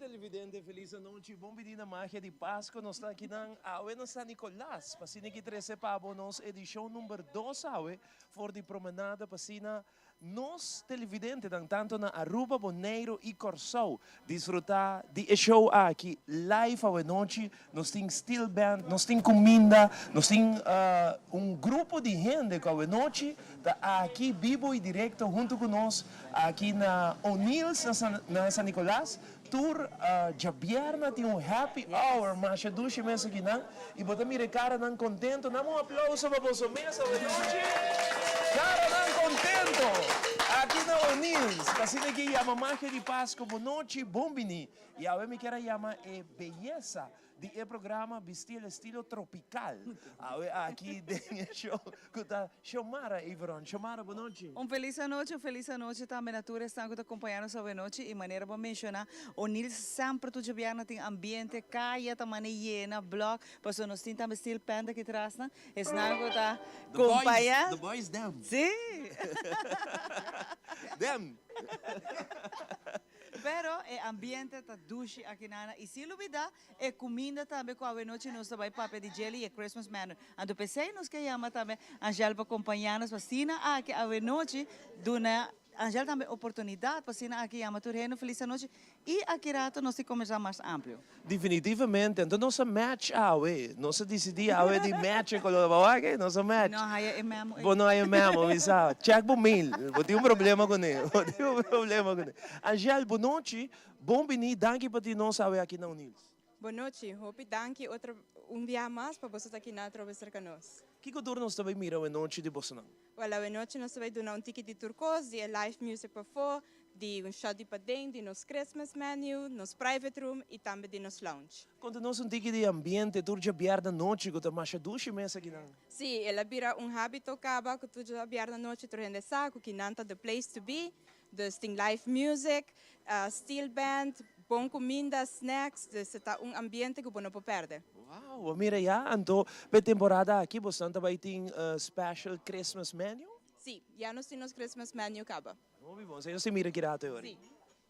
televidente, felis anochi. Bon bini na Magia di Pasco. Nos ta akinan awe na San Nicolas pa asina ki trece pa bo nos edicion number dos awe for di Promenade pa asina nos televidentenan tanto na Aruba, Boneiro y Corsou disfruta di e show aki live awe nochi. Nos tin steel band, nos tin cuminda, nos tin un grupo di hende cu awe nochi ta aki bibo y directo hunto cu nos aki na O'Neill's na San Nicolas. Tur djabierna tin un happy hour masha dushi mes akinan y bo ta mira e caranan contento. Nan un aplauso pa boso mes awe nochi. Caranan contento aki na O'Neill's. Pa asina ki yama Magia di Pasco bo nochi bon bini. Y awe mi kier a yama e beyesa di e programa Bisti el estilo tropical. Awe aki den e show cu ta Xiomara Everon. Xiomara, bo nochi. Un felis anochi, un felis anochi tambe na tur esnan cu ta compaña nos awe nochi. Y manera bo a menciona, O'Neil semper tur djabièrnè tin ambiente, caya ta mane yena, blok, pasobra nos tin tambe steel band aki trasnan, esnan cu ta compaña. The boys, the boys dem. Si! Dem! Pero e ambiente ta dushi aki nana y sin lubida e cuminda tambe cu awenochi nos ta bay papia di djeli y e Christmas menu. Anto p'esey nos ke yama tambe Angel pa compaña nos pa asina aki awenochi duna Angel tambe oportunidad pa asina aki yama tur hende un feliz anochi y aki rato nos tin combersa mas amplio. Definitivamente, anto nos a match awe, nos a dicidi awe di match e color, bo wak nos a match. No haya e memo ey. Bo no haya e memo, mi sa. Check bo mail, bo tin un problema cune, bo tin un problema cune. Angel, bo nochi, bon bini, danki pa tin nos awe aki na O'Neill's. Bo nochi, hopi danki otro un bia mas pa boso ta aki na atrobe cerca nos. Kico tur nos ta bay mira awe nochi di bosonan? Wel, awe nochi nos ta bay duna un tiki di tur cos, di e live music pafó, di un shot di paden, di nos Christmas menu, nos private room y tambe di nos lounge. Conta nos un tiki di ambiente tur djabièrnè nochi cu ta masha dushi mes akinan. Sí, el a bira un habito caba cu tur djabièrnè nochi tur hende sa cu kinan ta the place to be. Dus tin live music, steel band, bon cuminda, snacks, dus e ta un ambiente cu bo no por perde. Wow, mira ya, anto p'e temporada aki bosnan ta bay tin special Christmas menu? Sí, ya nos tin nos Christmas menu caba. Hopi bon, sa nos tin mira ki rato e ora. Sí.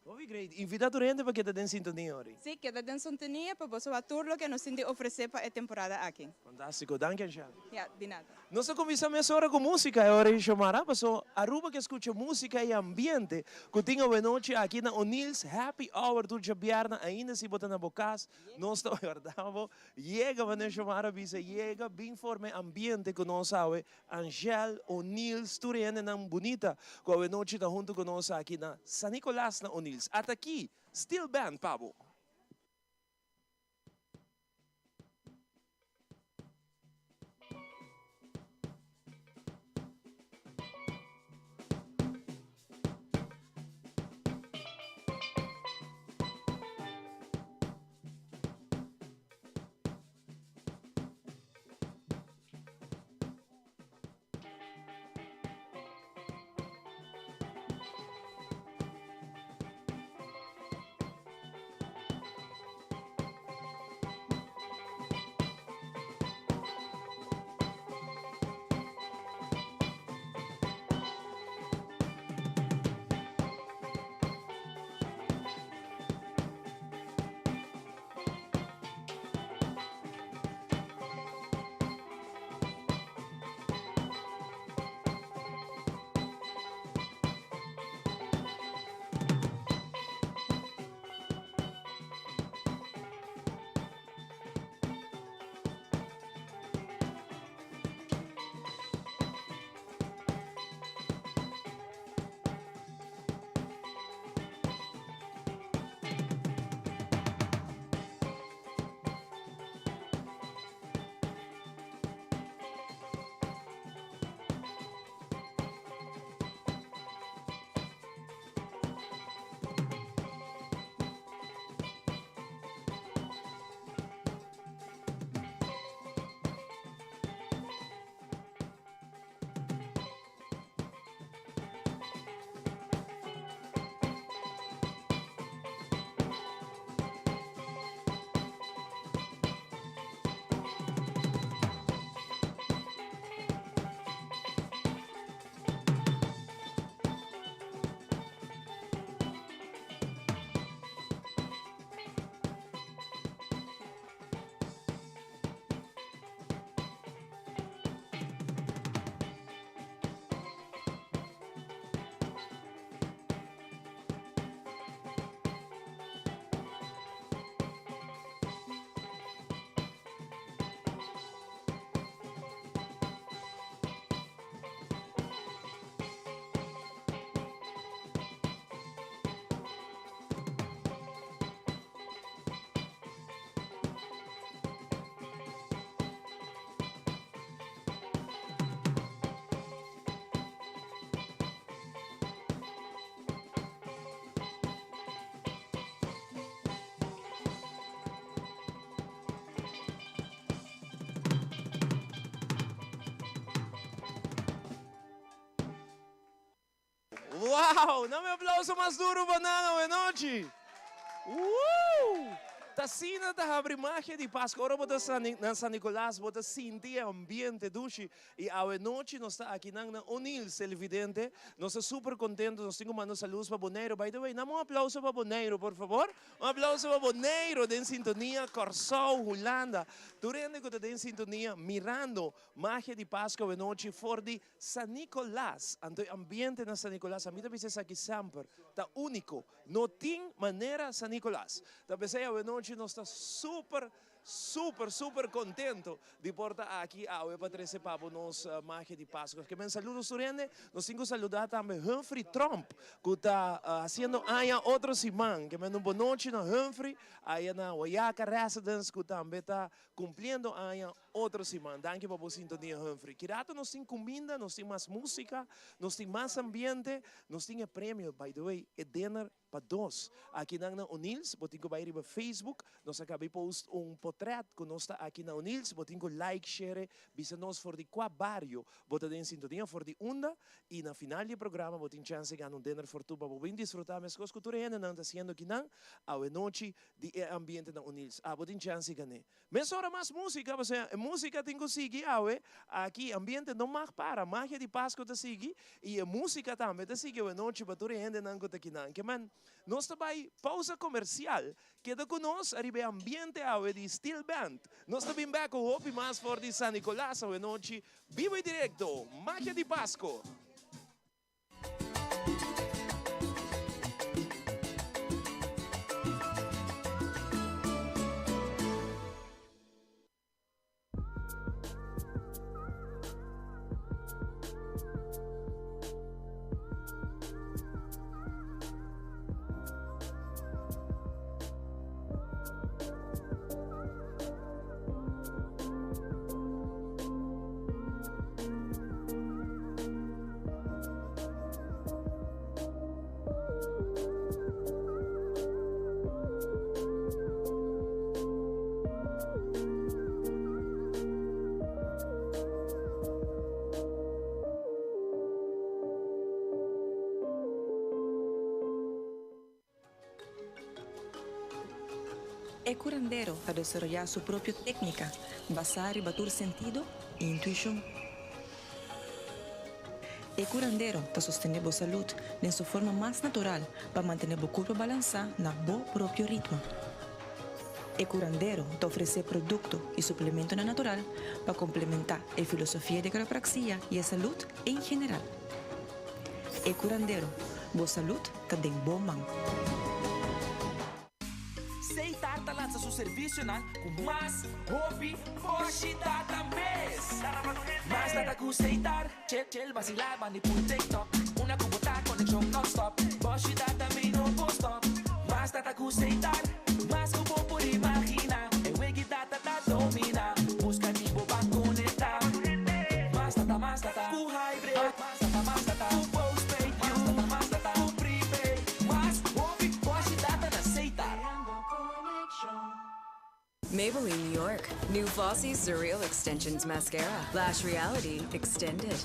Hopi great, invita tur hende pa keda den sintonia ora. Sí, keda den sintonia pa boso wak tur loke nos tin di ofrece pa e temporada aki. Fantastico, danki Angel. Ya, di nada. Nos ta cuminsa mesora cu musica e ora Xiomara, paso Aruba ke scucha musica y ambiente cu tin awenochi aki na O'Neill's Happy Hour tur djabièrnè ainda si bo ta na bo cas nos ta warda bo yega manera Xiomara bisa yega bin forma e ambiente cu nos awe Angel, O'Neill's tur e hendenan bunita cu awenochi ta hunto cu nos aki na San Nicolas na O'Neill's ata aki Steel Band pa bo. Wow! Dame un aplauso mas duro pa nan awe nochi. Woo! Ta asina ta habri magia di Pasco. Ora bo ta na San Nicolas bo ta sinti e ambiente dushi. Y awe nochi nos ta aki nan na O'Neill's televidente. Nos ta super contento. Nos tin cu manda un saludos pa Boneiro. By the way, dame un aplauso pa Boneiro por favor. Un aplauso pa Boneiro den sintonia, Corsou, Hulanda. Tur hende cu ta den sintonia mirando Magia di Pasco awe nochi for di San Nicolas. Anto e ambiente na San Nicolas, ami ta bisa esaki semper, ta unico. No tin manera San Nicolas. Ta pesey awe nochi nos ta super, super, super contento di por ta aki awe pa trece pa bo nos Magia di Pasco. Ke men saludos tur hende. Nos tin cu saluda tambe Humphrey Tromp cu ta haciendo aña otro siman. Ke men un bon nochi na Humphrey aya na Wayaca Residence cu tambe ta cumpliendo aña otro siman. Danki pa bo sintonia Humphrey. Ki rato nos tin cuminda, nos tin mas musica, nos tin mas ambiente, nos tin e premio, by the way, e dinner pa dos. Akinan na O'Neill's, bo tin cu bay riba Facebook, nos a cabi post un potret cu nos ta aki na O'Neill's, bo tin cu like, share, bisa nos for di cua bario bo ta den sintonia, for di unda, y na final di e programa bo tin chance gana un dinner for two pa bo bin disfruta mescos cu tur e hendenan ta haciendo akinan awe nochi di e ambiente na O'Neill's. Abo tin chance gan'e. Mesora mas músika, pasobra e músika tin ku sigui awe aki, ambiente no mag para, magia di Pasko ta sigui i e músika tambe ta sigui awe nochi pa tur e hendenan ku ta kinan. Ke men, nos ta bai pousa komersial, keda ku nos ariba e ambiente awe di Steel Band. Nos ta bin bek ku hopi mas for di San Nicolas awe nochi, bibo i direkto, Magia di Pasko! E curandero ta desaroyá su propio técnica basá riba tur sentido i intuishon. E curandero ta sostené bo salud den su forma mas natural pa mantené bo curpa balansá na bo propio ritmo. E curandero ta ofresé producto i suplementonan natural pa complementá e filosofia di quiropraxia i e salud en general. E curandero, bo salud ta den bo man. Seitar ta lansa su servicionan cu mas hopi boshi data mes. Mas data cu Seitar, chill chill vacila bandi puru TikTok. Una cu bo ta conexion non-stop, boshi data mi no por stop. Mas data cu Seitar, mas cu bo por imagina. E wegi data ta domina, busca di bo pa conecta. Mas data, mas data cu hybrid. Mas data, mas data cu postpaid. Mas data, mas data cu prepaid. Mas hopi boshi data na Seitar. Maybelline New York, new Flossy Surreal Extensions Mascara, Lash Reality Extended.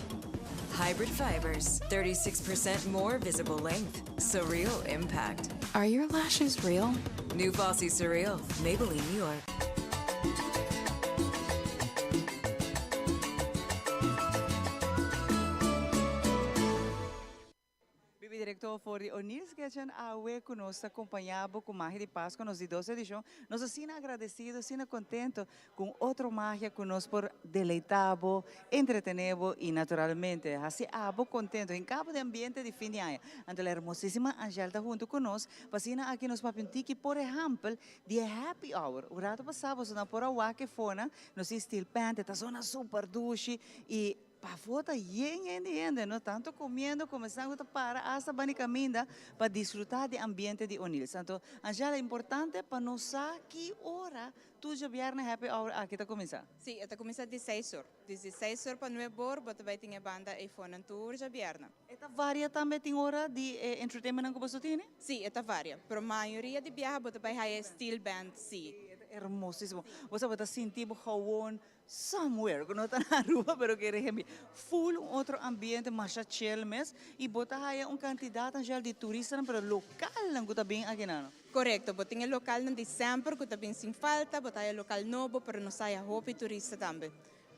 Hybrid fibers, 36% more visible length, surreal impact. Are your lashes real? New Flossy Surreal, Maybelline New York. Bibi directo for di O'Neill's Kitchen awe cu nos ta compaña bo cu Magia di Pascua nos di dos edicion. Nos asina agradecido, asina contento cu un otro magia cu nos por deleita bo, entretene bo y naturalmente haci abo contento en cabo di ambiente di fin di aña. Anto la hermosisima Angel ta hunto cu nos pa asina aki nos papia un tiki por ehempel di e happy hour. Un rato pasa boso nan por a wak e fona, nos tin steel pan, e ta zona super dushi y Pafó ta yen yen di hende, no tanto comiendo como esnan cu ta para hasta bani caminda pa disfruta di ambiente di O'Neill's. Anto, Angela, importante pa nos sa ki ora tur djabièrnè happy hour aki ta cuminsa. Sí, e ta cuminsa di seis or. Desde seis or pa nuebe or bo ta bay tin e banda eyfonan tur djabièrnè. E ta varia tambe tin ora di e entertainmentnan cu boso tene? Sí, e ta varia, pero mayoria di biaha bo ta bay haya e steel band, sí. Hermosísimo. Bo sa bo ta sinti bo gewoon somewhere ku no ta na Aruba pero ke rehembi full un otro ambiente masha chill mes y bo ta haya un cantidad Angel di turistanan pero localnan ku ta bin akinan. Korekto, bo tin e lokalnan di semper ku ta bin sin falta, bo ta haya lokal nobo pero nos ta haya hopi turista tambe.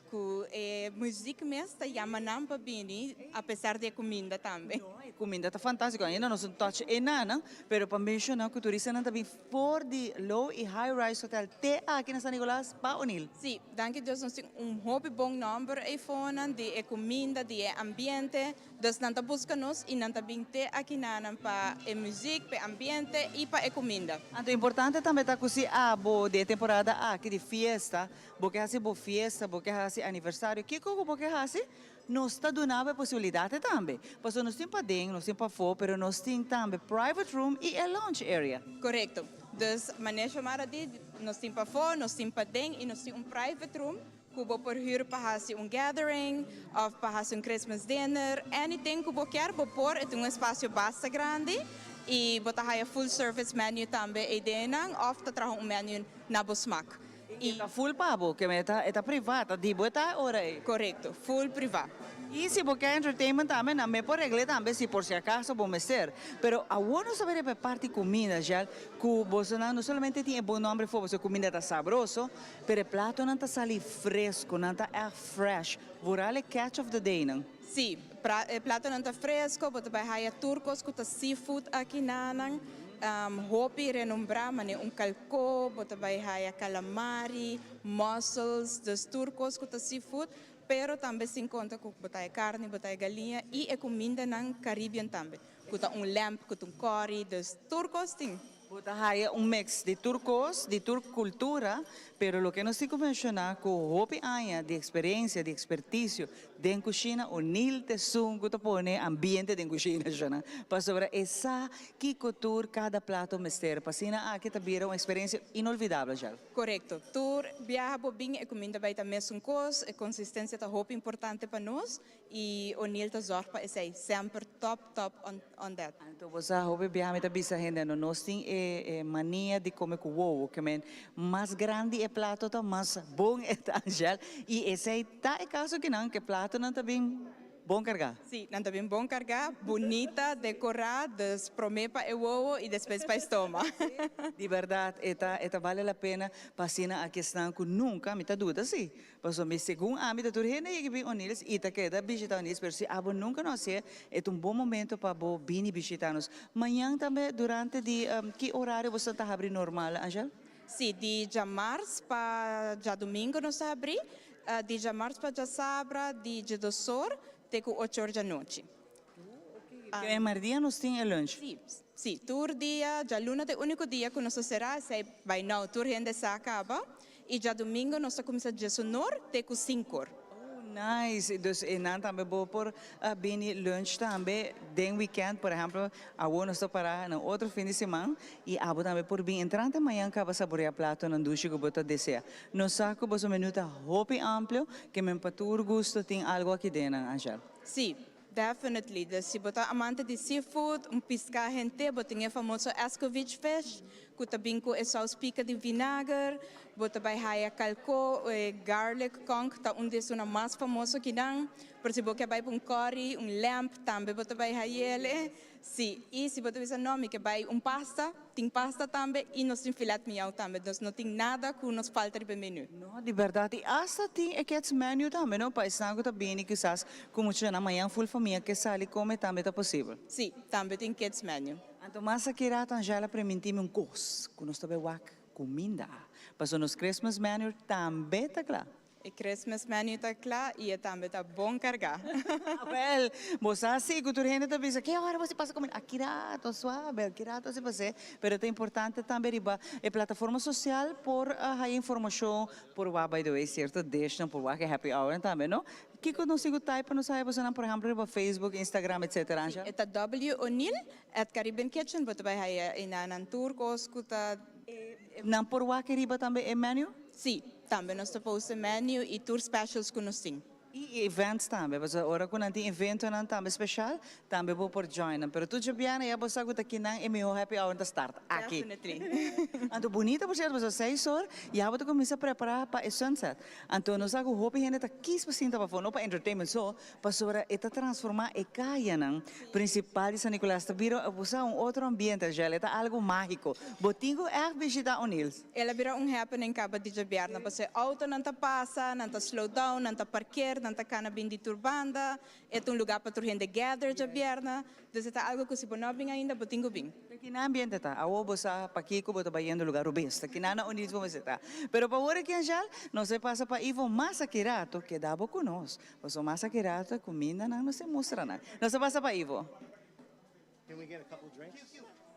Ku e muziek mes ta yama nan pa bini apesar di e kuminda tambe. No, e kuminda ta fantástiko. Ainda nos no touch e nanan, pero pa menshoná ku turistanan ta bin for di low i high rise hotel te aki na San Nicolas pa O'Neill. Sí, danki Dios nos tin un hopi bon nòmber eifonan di e kuminda, di e ambiente. Dus nan ta buska nos i nan ta bin te aki nanan pa e muziek, pa e ambiente i pa e kuminda. Anto importante tambe ta ku si abo den e temporada aki di fiesta Bo ke hasi bo fiesta, bo ke hasi aniversario, kiko ku bo ke hasi, nos ta duna bo e posibilidat e tambe. Pasobra nos tin paden, nos tin pafó, pero nos tin tambe private room i e lounge area. Korekto. Dus manera Xiomara di, nos tin pafó, nos tin paden i nos tin un private room ku bo por hür pa hasi un gathering òf pa hasi un Christmas dinner, anything ku bo kier bo por, e tin un espasio basta grandi i bo ta haya full service menu tambe eidennan òf ta traha un menu na bo smak. I e ta full pa bo, ke e ta e ta priva, ta di bo e ta e ora ei. Korekto, full priva. I si bo ke entertainment tambe, nan me por regl'é tambe si por si akaso bo mester. Pero awor nos ta bira pa e parti kuminda, Shell, ku bosonan no solamente tin e bon nomber for boso kuminda ta sabroso, pero e platonan ta sali fresco, nan ta ègt fresh, vooral e catch of the day nan. Sí, e platonan ta fresco, bo ta bai haya tur cos cu ta seafood aki nanan, hopi renombra, mane un calco, bo ta bai haya calamari, mussels, dus tur cos cu ta seafood, pero tambe sin conta cu bo ta haya carni, bo ta haya galiña y e cumindanan Caribbean tambe, cu ta un lamb, cu ta un curry, dus tur cos tin. Bo ta haya un mix di tur cos, di tur cultura, pero loke nos tin cu menciona cu hopi aña di experiencia, di experticio den cushina, O'Neil ta esun cu ta pone ambiente den cushina, shona, pasobra e sa kico tur cada plato mester pa asina aki ta bira un experiencia inolvidabel, Shell. Corecto. Tur biaha bo bin e cuminda bay ta mesun cos, e consistencia ta hopi importante pa nos Y O'Neil ta zorg pa esey, semper top top on on that. Anto bo sa hopi biaha mi ta bisa hende no nos tin e e mania di come cu wowo ke men mas grandi e plato ta mas bon e ta Angel y esey ta e caso kinan ke platonan ta bin bon carga. Si, nan ta bin bon carga, bunita, decora, dus prome pa e wowo y despues pa e stoma. Di berdad e ta e ta bale la pena pa asina aki esnan cu nunca, mi ta duda si, Pasobra mi segun ami ta tur hende yega bin O'Neill's y ta keda bishita O'Neill's pero si abo nunca no hacié e ta un bon momento pa bo bini bishita nos. Mañan tambe durante di ki horario boso ta habri normal Angel? Si, di djamars pa djadumingo nos ta habri, di djamars pa djasabra di djedosor te ku ochor djanochi. Ke merdia nos tin e lunch? Si, si, tur dia, djaluna ta e unico dia ku nos ta sera, esei by now tur hende sa kaba. Y djadomingo nos ta cuminsa djesonor te cu cincor. Oh nice, dus e nan tambe bo por bini lunch tambe den weekend, por ehempel awor nos ta para na otro fin di siman y abo tambe por bin entrante mañan caba saborea platonan dushi cu bo ta desea. Nos sa cu boso menu ta hopi amplio, ke men pa tur gusto tin algo aki den nan, Angel. Sí, definitely. Dus si bo ta amante di seafood, un pisca hente, bo tin e famoso escovitch fish, cu ta bin cu e saus pica di vinager, bo ta bay haya calco, e garlic conch ta un di esunnan mas famoso kinan, pero si bo ke bay pa un curry, un lamb, tambe bo ta bay hayele. Sí, y si bo ta bisa no, mi ke bay un pasta, tin pasta tambe y nos tin filet mignon tambe, dus no tin nada cu nos falta riba e menu. No, di berdad, y hasta tin e kids menu tambe, no? Pa esnan cu ta bini kisas cu muchanan mañan full famia ke sali come tambe ta posibel. Sí, tambe tin kids menu. Anto mas aki rato Angela priminti mi un cos, cu nos ta bay wak cuminda, pasobra nos Christmas menu tambe ta cla. E Christmas menu ta cla y e tambe ta bon carga. Wel, bo sa si cu tur hende ta bisa, ke ora bo si pasa cuminda? Aki rato suave, aki rato si pas'e. Pero ta importante tambe riba e plataforma social por haya informacion, por wak by the way cierto dishnan, por wak e happy hournan tambe, no? Kico nos tin cu type pa nos haya bosonan, por ehemplo riba Facebook, Instagram, etcetera, Angela? E ta W O'Neil at Caribbean Kitchen, bo ta bay haya enanan tur cos cu ta. Nan por wak riba tambe e menu? Si, tambe nos ta post e menu y tur specials cu nos tin. Y events tambe, pasobra ora cu nan tin eventonan tambe special, tambe bo por join nan. Pero tur djabiana ya bo sa cu ta kinan e miho happy hour ta start, aki. Definitely. Anto bunita por cierto, pasobra seis or ya bo ta cuminsa prepara pa e sunset. Anto nos sa cu hopi hende ta kis pa sinta pafo, no pa entertainment so, pasobra e ta transforma e cayanan principal di San Nicolas, ta bira, bo sa, un otro ambiente, Angel, e ta algo magico. Bo tin cu echt bishita O'Neill's. El a bira un happening caba di djabièrnè pasobra e autonan ta pasa, nan ta slow down, nan ta parkeer, nan ta cana bin di tur banda. E ta un lugar pa tur hende gather djabièrnè. Dus e ta algo cu si bo no a bin ainda, bo tin cu bin. Ta kina ambiente ta? Awor bo sa pakico bo ta bayendo lugar robes. Ta kina na O'Neill's bo mester ta. Pero pa awor aki Angel, nos a pasa pa Ivo mas aki rato, keda bo cu nos. Pasobra mas aki rato e cumindanan nos e mustra nan. Nos a pasa pa Ivo. Can we get a couple drinks?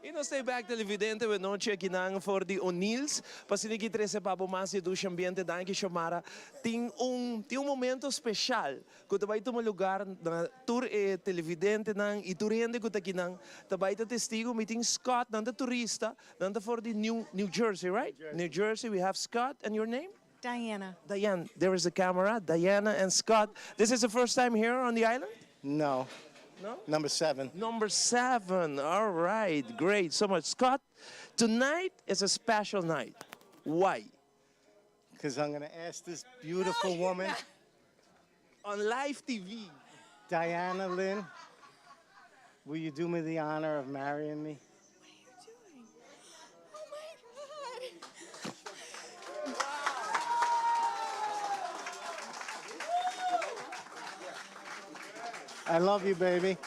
Y nos ta e bek televidente we nochi akinan for di O'Neill's pa asina ki trece pa bo mas di dushi ambiente. Danki Xiomara. Tin un tin un momento special cu ta bay tuma lugar na tur e televidentenan y tur hende cu ta akinan ta bay ta testigo. Mi tin Scott, nan ta turista, nan ta for di New New Jersey, right? New Jersey. We have Scott and your name? Diana. Diane, there is the camera. Diana and Scott. This is the first time here on the island? No. No? Number seven. Number seven. All right. Great. So much. Scott, tonight is a special night. Why? Because I'm going to ask this beautiful woman. On live TV. Diana Lynn, will you do me the honor of marrying me? What are you doing? Oh my God. I love you, baby.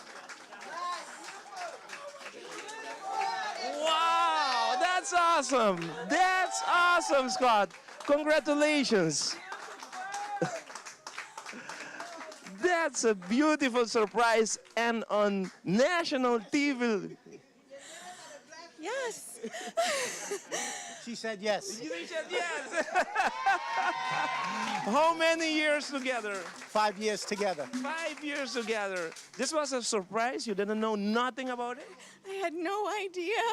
Wow, that's awesome. That's awesome, Scott. Congratulations. That's a beautiful surprise and on national TV. Yes. She said yes. She said yes. How many years together? Five years together. Five years together. This was a surprise. You didn't know nothing about it? I had no idea.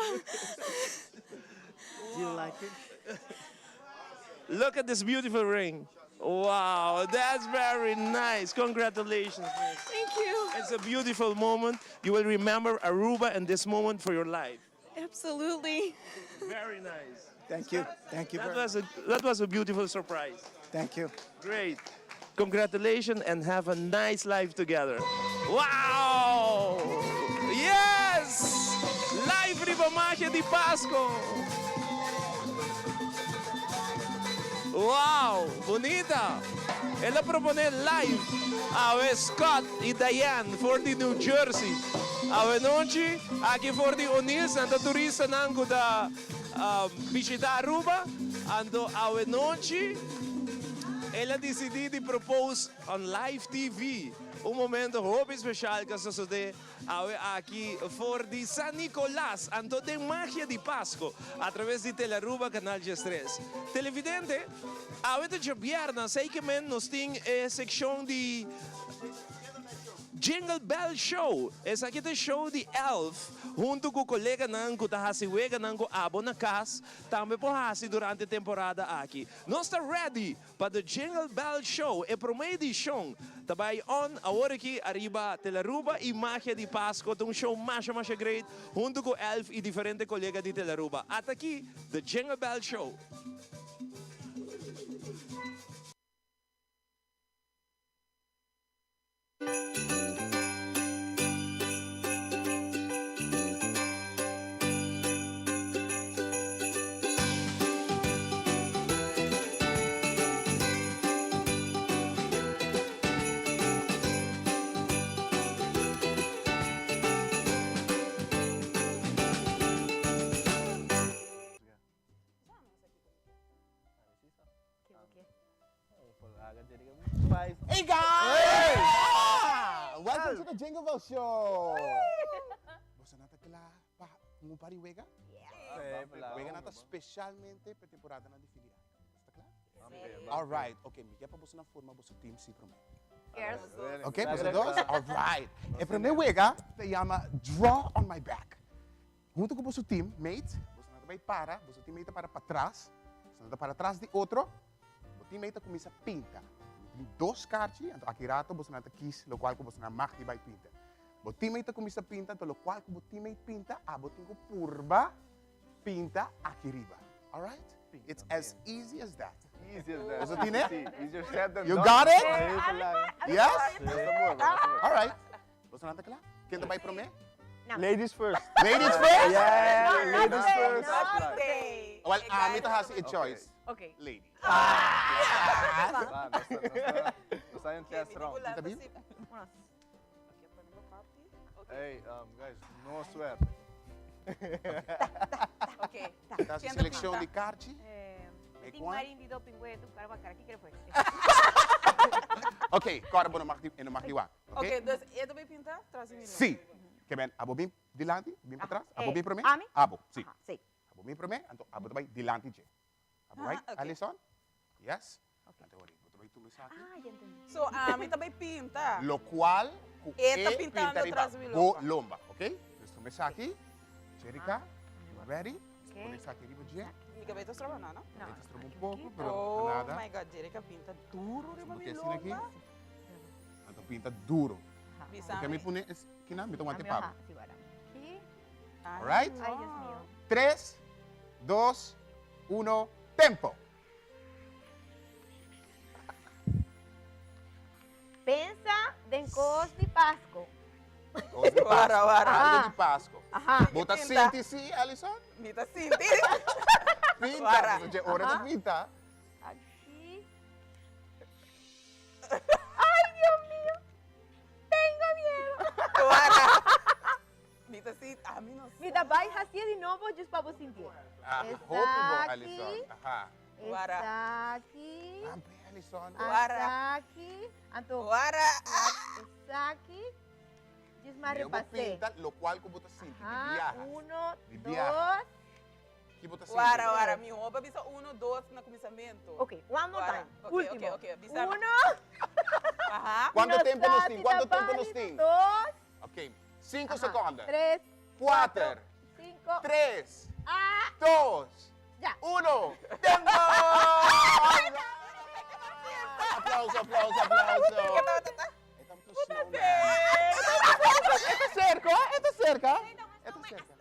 Do you like it? Look at this beautiful ring. Wow, that's very nice. Congratulations. Thank you. It's a beautiful moment. You will remember Aruba and this moment for your life. Absolutely. Very nice. Thank you. Thank you. That was a, that was a beautiful surprise. Thank you. Great. Congratulations and have a nice life together. Wow! Yes! Live riba Magia di Pasco! Wow! Bunita! El a propone live awe Scott y Diane for di New Jersey. Awe nochi aki for di O'Neill's nan ta turistanan cu ta bishita Aruba. Anto awe nochi el a dicidi di propose on live TV. Un momento hopi special cu a sosode Awe aki for di San Nicolas, anto den magia di Pasco, a traves di Telearuba Canal 13. Televidente, awe ta djabièrnè, sei ke men nos tin e sekshon di Jingle Bell Show. Esaki ta e show di Elf huntu ku koleganan ku ta hasi weganan ku abo na kas tambe por hasi durante e temporada aki. Nos ta ready Pa The Jingle Bell Show, e prome edicion ta bay on awor aki ariba Telaruba y Magia di Pasco ta un show masha masha great hunto cu Elf y diferente colega di Telaruba. Ata aki The Jingle Bell Show. Hey guys! Welcome to the Jingle Bell Show! Boso nan ta kla pa un par di wega? Wega nan ta specialmente pa e temporada nan di fin di aña. Boso ta kla? Alright, ok, mi ke pa boso nan forma boso team si prome. Ok, boso dos? Alright. E prome wega ta yama Draw on my back. Hunto ku boso team mate, boso nan ta bai para, boso team mate ta para patras, boso nan ta para tras di otro, bo team mate ta kuminsa pinta. Tin dos karchi, anto aki rato bosonan ta kis lokual ku bosonan mag di bai pinta. Bo teammate ta kuminsá pinta, anto lokual ku bo teammate pinta, abo tin ku purba pinta aki riba. Alright? It's as easy as that. Easy as that. Boso tin e? Easier said than You done. got it? Yes? Alright. Bosonan ta kla? Ken ta bai promé? Ladies first. Ladies first? Yeah, ladies first. Well, ami ta hasi e choice. Okay. Ladies. Nos ta in test round. Ta bin? Hey, guys, no sweat. Okay. Ta hasi seleccion di karchi. Me Tin kwan. marin di doping wetu, kara kikere fue? Okay, kòrda bo no mag di, e no mag di wak. Ok, dus e ta bay pinta tras di mi no. Sí. Ke men, abo bin dilanti, bin patras. Abo bin promé? Ami? Abo, sí. Aha, sí. Abo bin promé, anto abo ta bay dilanti dje. Abo bay, Alison? Yes? Anto ori, bo ta bay tuma esaki. Ah, ya entendí. So, ami ta bay pinta. Lokual ku E ta e pintando pinta riba tras di mi bo lomba. lomba, ok? Dus tuma esaki. Jerika, you ready? Pone esaki riba dje. Mi cabey ta stroba no, no? Cabey ta stroba un poco, pero Oh nada. my God, Jerika pinta duro riba mi Bote asina aki. lomba. Anto pinta duro. Bisa Porque mi mi. pone es kina, mi ta wante Ami pabo. oha, si wara. Ki. Alright? Ay, Dios mío. Tres, dos, uno, tempo! Pensa den cos di Pasco. Cos di Pasco. Wara, wara. Algo di Pasco. Aha. Bo ta Pinta. sinti si, Alison? Mi ta sinti. Pinta. Wara. Pasobra ora ta pinta. Aki. Ay, Dios mío. Tengo miedo. Wara. Mi ta sinti, ami no sa. Mi ta bai hacié di nobo just pa bo sintié. Ah, hopi bo, Alison. Aha. Wara. Esaki. Ampe, Alison. Wara. Esaki. Anto. Wara. Esaki. Just ma Leo bo repasé. pinta locual cu bo ta sinti di Aha, biaha. uno, Di biaha. dos. Ki bo ta sinti? Wara, wara. Mi hopi a bisa uno, dos na cuminsamentu. Ok, one more Wara. time. Ok, Ultimo. ok, ok. Bisa. Uno. Aha. Cuanto tempo nos tin? Esaki Cuanto ta tempo nos válido. tin? Dos. Ok, cinco seconde. Tres. Cuater. Cinco. Tres. Ah. Dos. Ya. Uno. Tempo! Aplauso, aplauso, aplauso. Esta cerca, esta cerca. Esta cerca.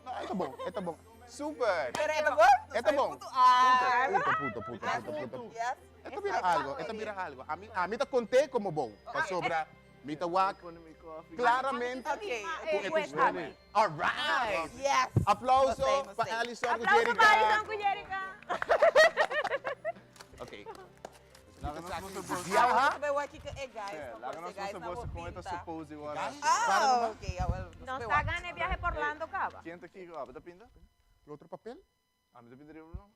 No, esta bon, esta bon. Super. Pero esta bon? Esta bon. Ah. Punto, punto, punto, punto, punto. Yes. Esta bira algo, esta bira algo. Ami, ami ta conté como bon. Pasobra Mi ta wak claramente cu e ta ready. All right! Yes! Aplauso pa Alison cu Aplauso Jerica. pa Alison cu Jerica. Ok. Laga nos muestra boso. Biaha. Laga nos muestra boso con e ta suppose di wak. Ah, ok. Nos ta gana e biahe pa Orlando caba. Ken ta kiko? Abo ta pinta? Ki otro papel? Ami ta pinta riba bolon.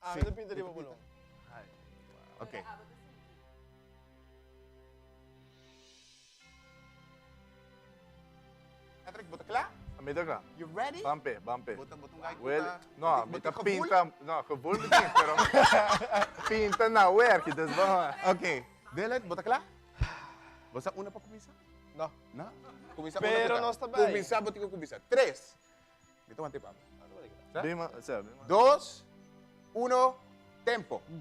Ami ta pinta riba bolon. Ok. Patrick, bo ta kla? Ami ta kla. You ready? Bampe, bampe. Bo ta bo ta un guy ku Well, ta. no, mi ta pinta, no, gevoel mi tin, pero pinta na werk, dus bo. Ok. Dylan, bo ta kla? Bo sa una pa kuminsá? No. No? Kuminsá una Pero ku ta. nos ta bai. Kuminsá, bo tin ku kuminsá. Tres. Mi ta wanta e papa. Bima, sa, bima. Dos, uno, tempo. Ok,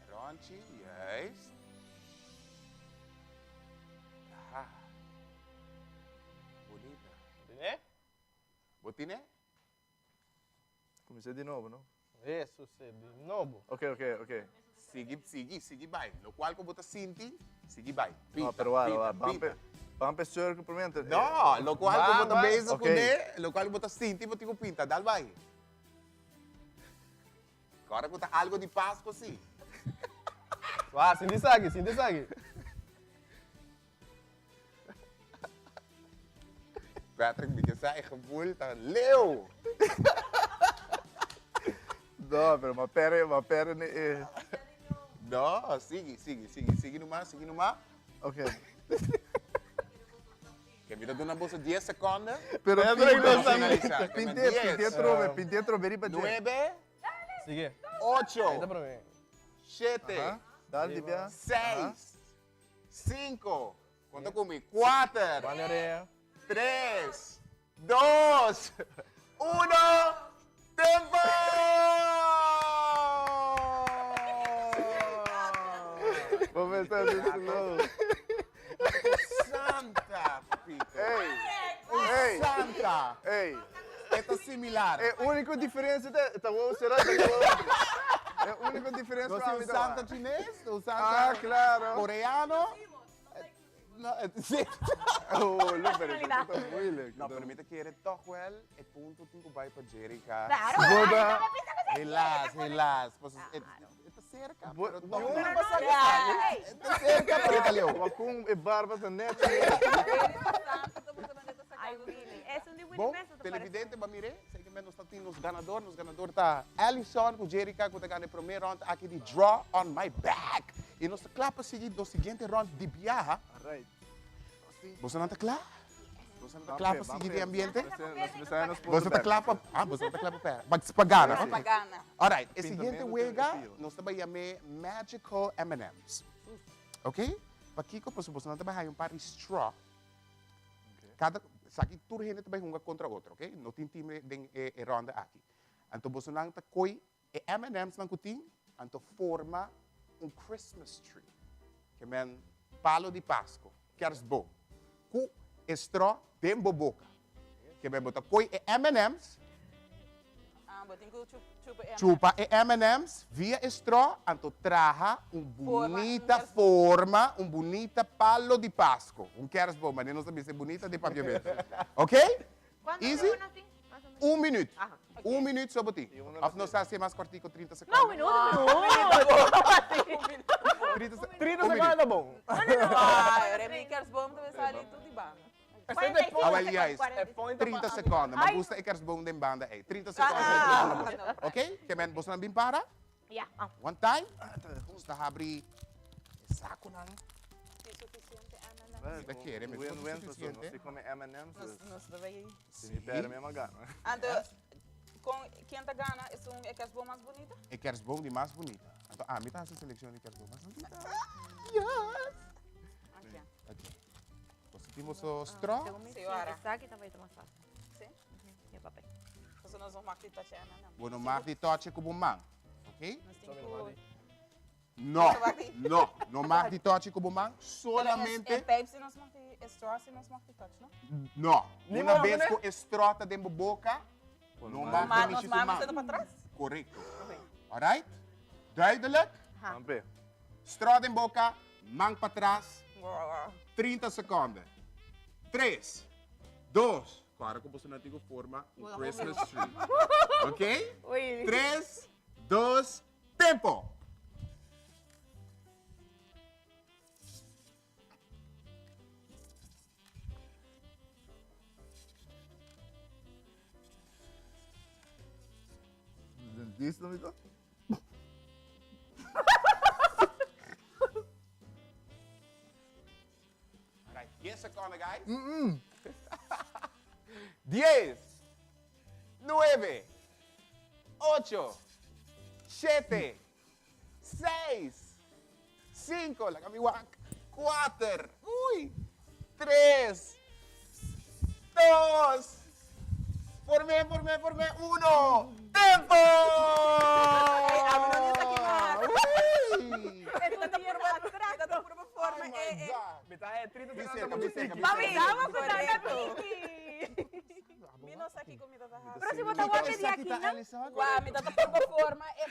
Ronchi, juist. Aha. Bonita. Tine? Bo tine? Kuminsá di nobo, no? Eso, se, di nobo. Ok, ok, ok. Sigui, sigui, sigui bai. Lokual ku bo ta sinti, sigui bai. No, Pinta, pero wara, pinta, wara. Ban pinta. pe, ban pe circle promé antes. No, lokual ku bo ta Ban, ban. bezig Ok. kuné, lokual ku bo ta sinti, bo tin ku pinta. Dal bai. Kòrda ku ta algo di Pasko si. Wah, sinti esaki, sinti esaki. Patrick, mi ke sa e gevoel ta leu. No, pero ma pere, ma pere ne e. No, sigui, sigui, sigui, sigui numa, sigui numa. Ok. Ke mi ta duna boso dies sekonde. Pero Patrick, pinta, no sa finalisa. pinte, pinte trobe, pinte trobe riba dje. Nuebe. Sigui. Ocho. Ahí ta prome. Shete. Aha. Dal di bia. Seis. Cinco. Conta cu mi. Cuater. Tres. Dos. Uno. Tempo! Esta is slow. Santa, papito. Ey. Un Ey. Santa. Ey. E ta similar. E único diferencia ta, ta wou será, ta wou otro. E único diferencia Nos pa tin mi un ta Santa wak. chines, un Santa Ah, claro. coreano. No, sí. Oh, lo, pero eso ta moeilijk. No, pero mi ta kere toch wel e punto tin cu bai pa Jerica. Claro, Boda. ay, no me pisa cu Helaas, helaas. Pasobra e e ta cerca, pero toch Bo- no pasa E ta cerca, pero e ta leu. Maar con e barba ta net. Ay, Willy. Es un di Willy Bom, mes, ta parece. televidente, ba mire, sei que nos ta tin nos ganador, nos ganador ta Allison cu Jerica cu ta gana e prome round aki di Draw on My Back. Y nos ta cla pa sigui nos siguiente round di biaha. Alright. Boso nan ta cla? Boso nan ta cla pa sigui den ambiente? Nos Boso ta cla pa, ah, boso ta cla pa pera, pa, pa gana. Pa Okay. gana. Alright, e siguiente Pintamento wega tin appeal. nos ta bay yam'e Magical M&M's. Ok? Pakico? Pasobra boso nan ta bay haya un par di straw. Cada, esaki tur hende ta bay hunga contra otro, ok? No tin team den e, e ronda aki. Anto boso nan ta coy e M&M's nan cu tin, anto forma un Christmas tree. Ke men palo di Pasco, kerstboom, cu e straw den bo boca. Ke men bo ta coy e M&M's, Ah, bo tin cu chupa e M&M's. Chupa e M&M's via e straw, anto traha un Forma un bunita kerstboom. forma, un bunita palo di Pasco. Un kerstboom, manera nos ta bisa e bunita di papiamento. Ok? Cuanto Easy? tiempo nos tin? Más o menos. Un minuut. Aha. Un minuut so bo tin. Of nos ta haci mas cortico, 30 No, seconden? un minuut, un minuut. 30 se- 30 un seconden minuut. ta bon. Ay, Remy, kerstboom ta bay sali tur di banda. Ah, wel, juist. E point ta 30 pa- seconden. Ma Ai. gusta e kerstboom den banda ei. 30 seconden. Ah. Ok? Ke men boso nan bin para? Ja, ah. One time. Nos ta habri e saconan. Suficiente M&M's. Mi ta kere, mi Win-win, suficiente. Nos come M&M's. Nos, nos ta bay. Si mi perde, mi a gana. Anto, con ken ta gana es un e kerstboom mas bunita? E kerstboom di mas bunita. Anto ami ta haci seleccion di kerstboom mas bunita. Yes! Ok. Ok. Boso tin boso straw? Sí, ora. Esaki ta bay ta mas fácil. Sí? E papel. Pasobra nos no mag di toche M&M. Bo no mag di toche cu bo man. Ok? Nos tin cu... No, no, no mag di toche cu bo man, solamente... E pijp si nos mag di, e straw si nos mag di touch, no? No, Ni una mo bes ne? cu e straw ta den bo boca, no mag Ma di nos mishi su man man. mester ta patras? Correcto. Alright? Duidelijk? Ampe. Straw den boca, man patras, 30 seconden. 3, 2, Awor cu boso nan tin cu forma un Christmas tree. Ok? 3, 2, tempo! Dentista mi ta? Alright, 10 seconden guys. 10, 9, 8, 7, 6, 5, laga mi wak, 4, uy, 3, 2, formé, formé, formé, 1, tempo! Uy! Mi ta purba forma Oh my e. God. Mi ta haya 30 Be seconden cerca, ta be mucho cerca, tiki. be Mami, cerca. damos cu tanta Correcto. tiki. Mi no sa kico mi ta haci. Pero si bo ta Kiko wak di esaki aki, ta, no? Alison? Wa, mi ta purba forma e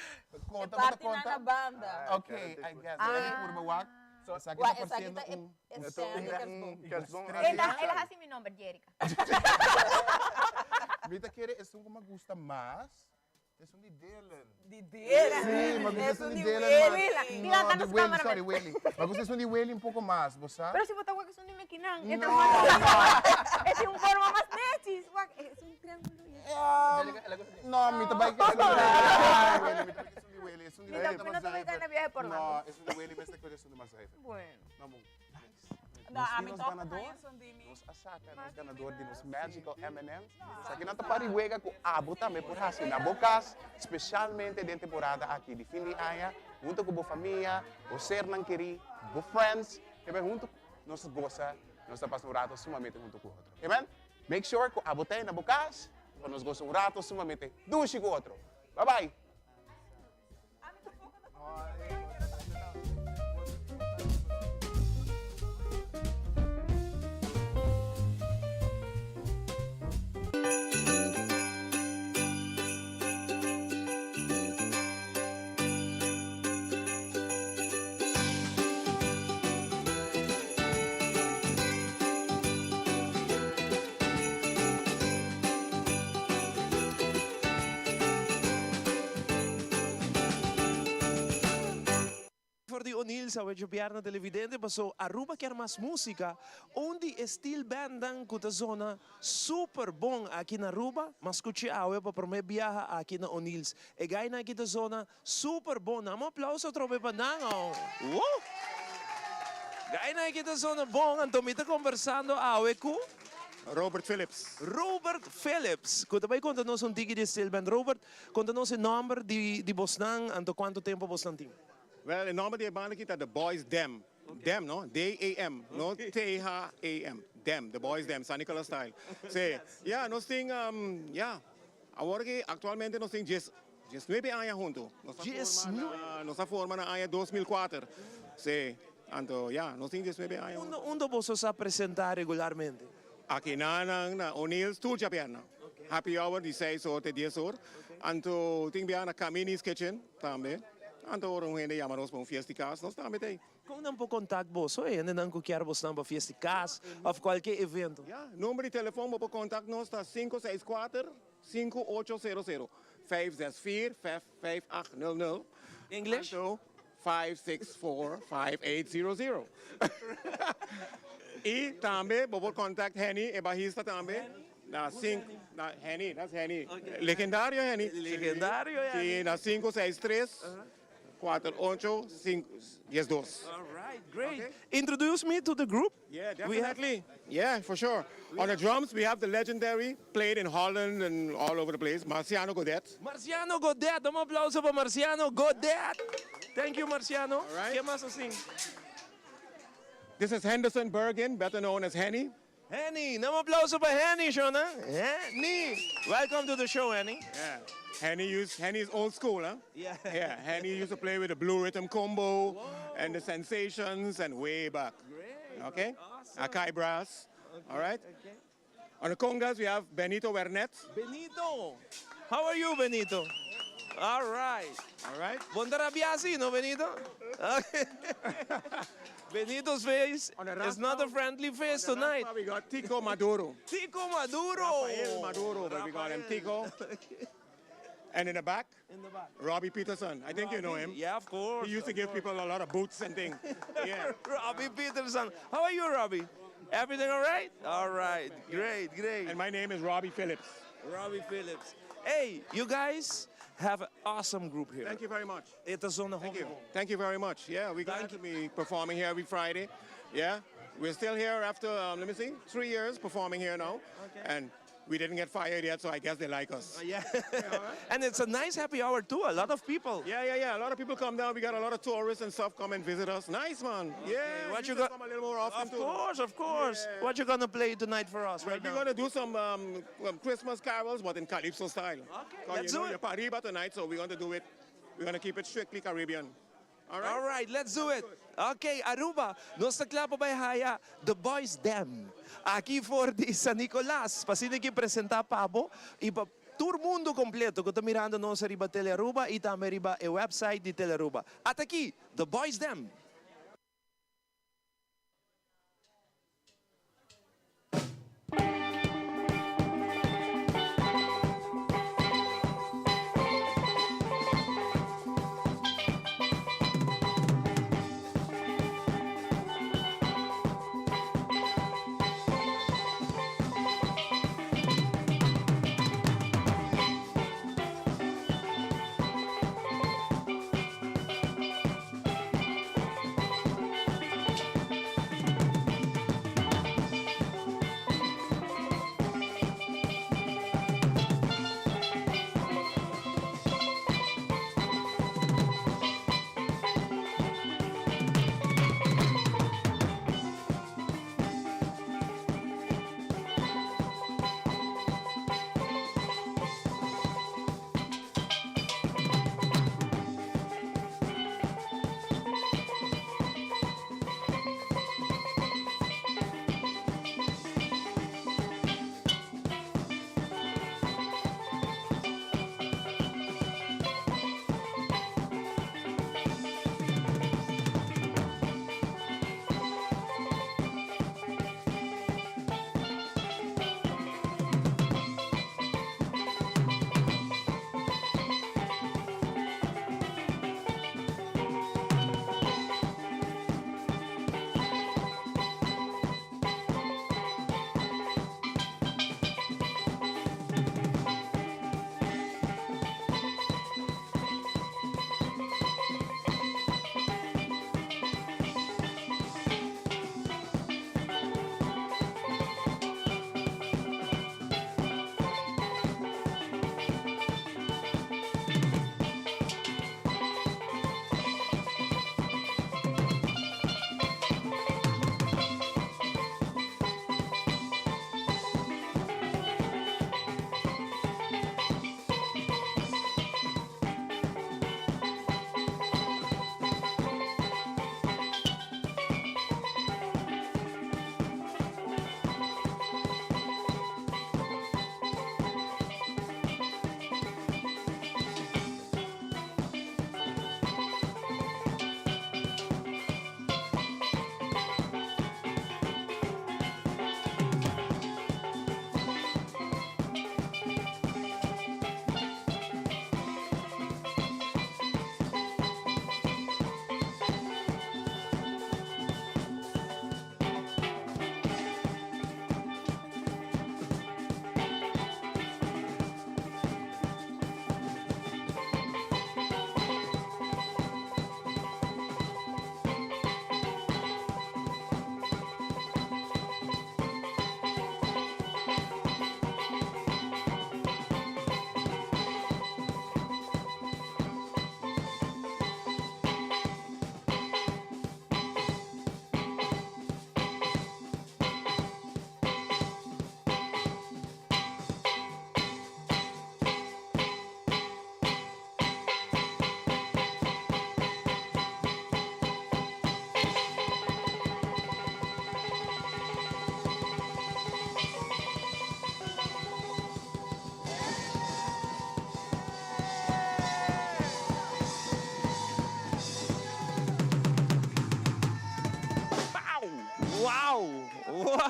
Conta, parti bota na conta. na banda. Ok, I guess. Ah. Purba wak. Esaki Wa, ta esaki parciendo ta e un... e stand di kerstboom. Kerstboom. El a, el a haci mi nomber, Jerica. Mi ta kere esun cu mi gusta mas. Esun di Dylan. Di Dylan. Sí, mi gusta esun di Dylan mas. Willy. No, Dylan, di danos Willy, camera, sorry, man. Willy. Mi gusta esun di Willy un poco mas, bo sa? Pero si bo ta wak esun di Mekinan, e ta No. mas E tin un forma mas nechis. Wak, es un triángulo y es. No, mi ta bai cu esun di Willy. Mi ta bai cu esun di Willy. Esun di Mi Willy ta- ta mi mas no ta bai zuiver. gana viaje por No, nada. esun di Willy mester cu esun di mas zuiver. Bueno. No, bon. Nice. No, Nos a tin mi nos toch ganador. haña esun di mi. Nos a saca nos ganador di nos Magical M&M's. Esaki nan ta pari wega cu abo tambe por haci na bo cas, specialmente den temporada aki di fin di aña, hunto cu bo famia, bo sernan keri, bo friends, ke bay hunto nos ta goza, nos ta pasa un rato sumamente hunto cu otro. Amen? Make sure cu abo ta na bo cas pa nos goza un rato sumamente dushi cu otro. Bye bye! O'Neill's awe djobièrnè televidente paso Aruba kier mas musica. Un di e steel bandnan cu ta zona super bon aki na Aruba, m'a scuchi awe pa prome biaha aki na O'Neill's. E gainan aki ta zona super bon. Nan un aplauso atrobe pa nan oh. Woo! Gainan aki ta zona bon, anto mi ta conversando awe cu. Robert Phillips. Robert Phillips, cu ta bay conta nos un tiki di steel band. Robert, conta nos e nomber di bosnan, anto cuanto tempo bosnan tin? Well, e nomber di e banda aki ta The Boys Dem. Dem, no? D-E-M, no T-H-E-M. Dem, The Boys Dem, San Nicolas style. Sí. Ya, nos tin, ya, awor aki actualmente nos tin djes, diesnuebe aña hunto. Nos a forma na, nos a forma na aña 2004. Sí. Anto, ya, nos tin diesnuebe aña hunto. Unda, unda boso sa presenta regularmente? Aki na, na, na O'Neill's tur djabièrnè. Happy hour di seis or te dies or. Anto tin bia na Camini's Kitchen tambe. Anto ora un hende yama nos pa un fiesta di cas, nos tambe ta ei. Con nan por contact boso? E hendenan cu kier bosnan pa fiesta di cas of cualke evento? Ya, number di telefon bo por contact nos ta sinku seis kuater, sinku ocho sero sero, vijf zes vier, vijf vijf acht nul nul. English? Anto 5645800. I tambe bo por contact Henny, e bajista tambe. Na sinku, na Henny, that's Henny. Legendario Henny. Legendario Henny. Si, na sinku seis tres, kuater ocho, sinku, dies dos. All right, great. Introduce me to the group. Yeah, definitely. Yeah, for sure. On the drums we have the legendary, played in Holland and all over the place, Marciano Godet. Marciano Godet, dame un aplauso pa Marciano Godet. Thank you, Marciano. All right. Ke mas asin? This is Henderson Bergen, better known as Henny. Henny, dame un aplauso pa Henny, Shona. Henny. Welcome to the show, Henny. Yeah. Henny used, Henny is old school, huh? Yeah. Yeah, Henny used to play with the Blue Rhythm Combo and the Sensations and way back. Great. Okay? Awesome. Akai Brass. All right? Okay. On the congas, we have Benito Wernet. Benito. How are you, Benito? All right. All right. Bon ta rabia si, no, Benito? Okay. Benito's face On the is not a raspa- friendly face On the tonight. raspa, we got Tico Maduro. Tico Maduro. Rafael Maduro, but we call him Tico. And in the back, In the back. Robbie Peterson. I think you know him. Yeah, of course. He used to of give course. people a lot of boots and things. Yeah. Robbie Peterson. How are you, Robbie? Everything all right? All right. Great, great. And my name is Robbie Phillips. Robbie Phillips. Hey, you guys have an awesome group here. Thank you very much. E ta zona Thank you. Thank you very much. Yeah, we're glad to be performing here every Friday. Yeah, we're still here after, let me see, 3 years performing here now. Okay. And we didn't get fired yet, so I guess they like us. Yeah. And it's a nice happy hour too, a lot of people. Yeah, yeah, yeah. A lot of people come down. We got a lot of tourists and stuff come and visit us. Nice, man. Yeah. What you you should got? come a little more often Of too. course, of course. Yeah. What you going to play tonight for us Well, right we're now? gonna do some Christmas carols, but in Calypso style. Okay, 'Cause let's you know, do it. You're Pariba tonight, so we're gonna do it. We're gonna keep it strictly Caribbean. All right? All right, let's do it. Okay, Aruba, nos ta cla pa bay haya The Boys Dem. Aki for di San Nicolas, pa asina ki presenta pa bo y pa tur mundo completo cu ta mirando nos ariba Tele Aruba y tambe riba e website di Tele Aruba. Ata aki, The Boys Dem.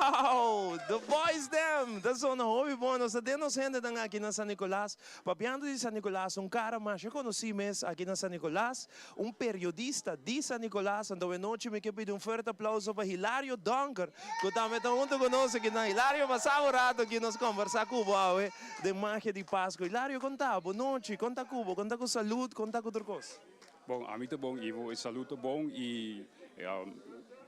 Wow! The boys dem! Ta sona hopi bon. Nos ta den nos hendenan aki na San Nicolas. Papiando di San Nicolas, un cara masha conoci mes aki na San Nicolas, un periodista di San Nicolas. Anto e nochi mi ke pidi un fuerte aplauso pa Hilario Donker, cu tambe ta hunto cu nos aki nan. Hilario, pasa un rato aki nos combersa cu bo awe den Magia di Pasco. Hilario, con ta? Bo nochi, con ta cu bo? Con ta cu salud? Con ta cu tur cos? Bon, ami ta bon, Ivo. E salud ta bon y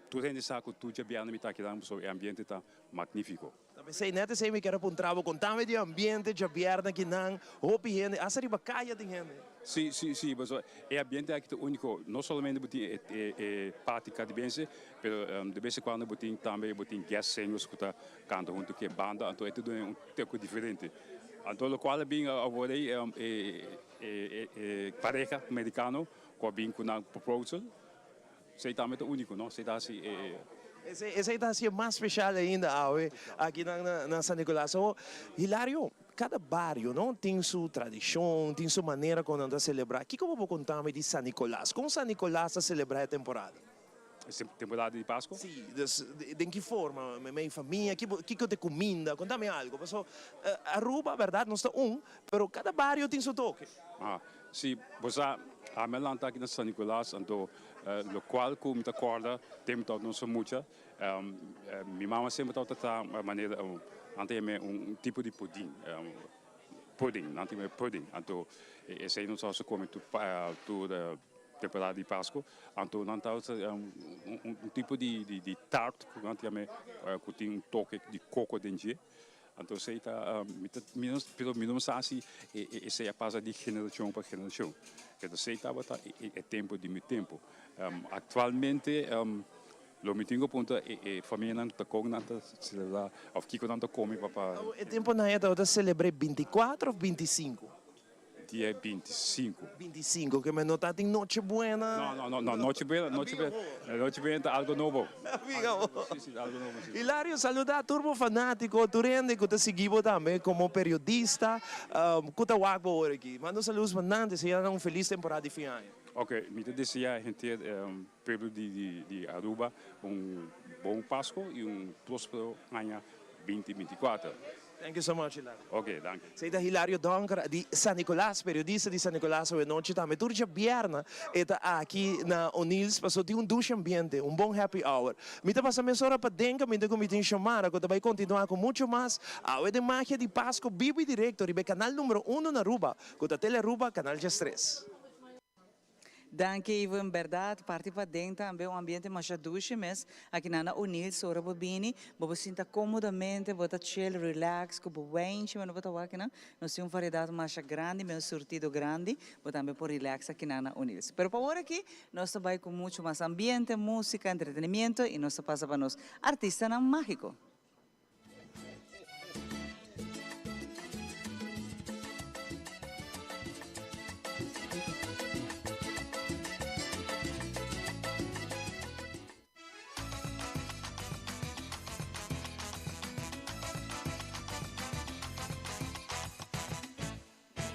tur hende sa cu tur djabièrnè mi ta aki nan, pasobra e ambiente ta magnifico. Ta p'esey, net esey mi kier a puntra bo, contame di e ambiente djabièrnè aki nan, hopi hende, hasta riba caya tin hende. Si, si, si, pasobra e ambiente aki ta unico, no solamente bo tin e parti caribense, pero de bes en cuando bo tin tambe bo tin guest singers cu ta canta hunto cu e banda, anto e ta duna un toque diferente. Anto locual a bin awor ey e. E pareha mericano cu a bin cu nan proposal, esey tambe ta unico, no? Esey ta haci e. Esey ta haci e mas special ainda awe aki na San Nicolas. Awo, Hilario, cada bario, no, tin su tradicion, tin su manera con nan ta celebra. Kico bo por contami di San Nicolas? Con San Nicolas ta celebra e temporada? Temporada di Pasco? Sí, dus den ki forma? Mei famia? Kiko ta e kuminda? Kontami algo. Paso Aruba, bèrdat, nos ta un, pero kada bario tin su toke. Ah, sí, bo sa, ami a lanta aki na San Nicolas, anto lokual ku mi ta kòrda tempu tabata nos a mucha, mi mama semper tabata traha manera, nan ta yam'é un tipo di pudin, pudding, nan ta yam'é pudding, anto esei nos tabata kome tur tur. Temporada di Pasco, anto nan ta usa un tipo di tart ku nan ta yama ku tin un toke di koko den dje. Anto esei ta mi ta mi no pero mi no sa si esei a pasa di generashon pa generashon. Pero esei tabata e tempu di mi tempu. Aktualmente lo mi tin ku puntra e famianan ta kon nan ta selebrá òf kiko nan ta kome pa. E tempunan ei tabata selebr'é bintikuater òf bintisinku? Dia 25. 25, ke men no ta tin Noche Buena. No, no, no, no, Noche Buena, Noche Buena, Noche Buena ta algo nobo. Amiga bo. Si, si, algo nobo, si. Hilario, saluda tur bo fanatico, tur hende cu ta sigui bo tambe como periodista, cu ta wak bo ora aki. Manda un saludos pa nan, desea nan un feliz temporada di fin aña. Ok, mi ta desea henter pueblo di Aruba un bon Pasco y un prospero aña 2024. Thank you so much Hilario. Ok, danki. Esei ta Hilario Donker di San Nicolas, periodista di San Nicolas awenochi tambe. Tur djabièrnè e ta aki na O'Neill's paso tin un dushi ambiente, un bon happy hour. Mi ta pasa mesora paden kaminda ku mi tin Xiomara ku ta bai kontinuá ku muchu mas awe den Magia di Pasco bibu i direkto riba e kanal numero uno na Aruba ku ta Telearuba Kanal 13. Danki Ivo, en berdad parti paden tambe un ambiente masha dushi mes, aki nan na O'Neill's ora bo bini bo por sinta comodamente, bo ta chill, relax cu bo wijntje weno bo ta wak nan, nos tin un variedad masha grandi, un surtido grandi, bo tambe por relax aki nan na O'Neill's. Pero pa ora aki nos ta bay cu mucho mas ambiente, musica, entretenimiento y nos ta pasa pa nos artistanan magico.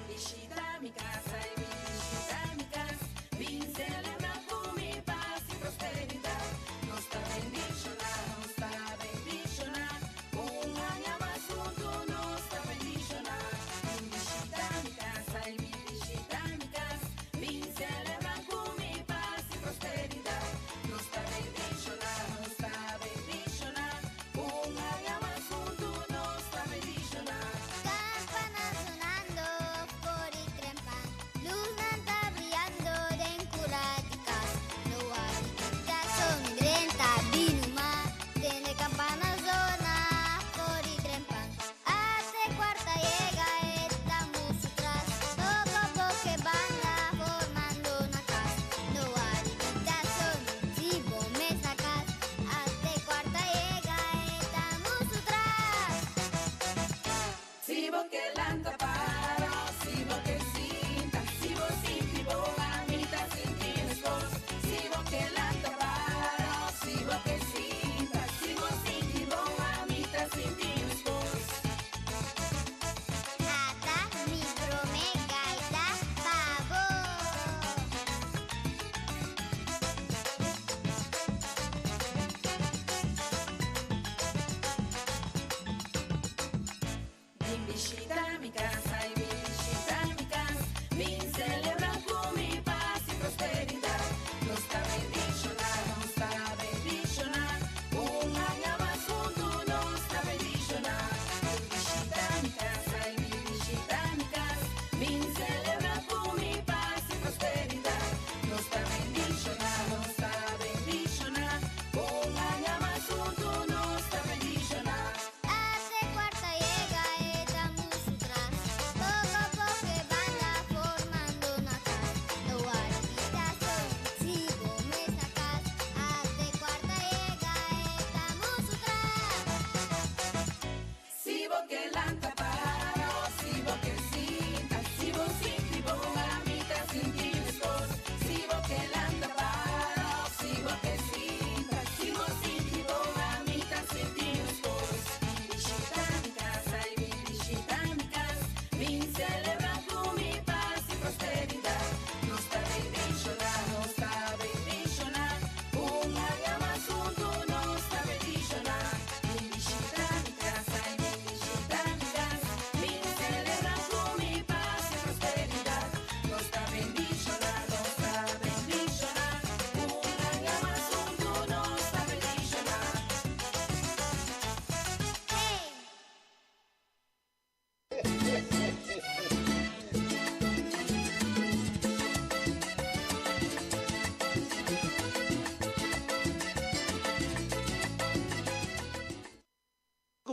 Bishita mi casa y bishita mi cas, Bin celebra cu mi paz y prosperidad. Nos ta bendiciona, nos ta bendiciona.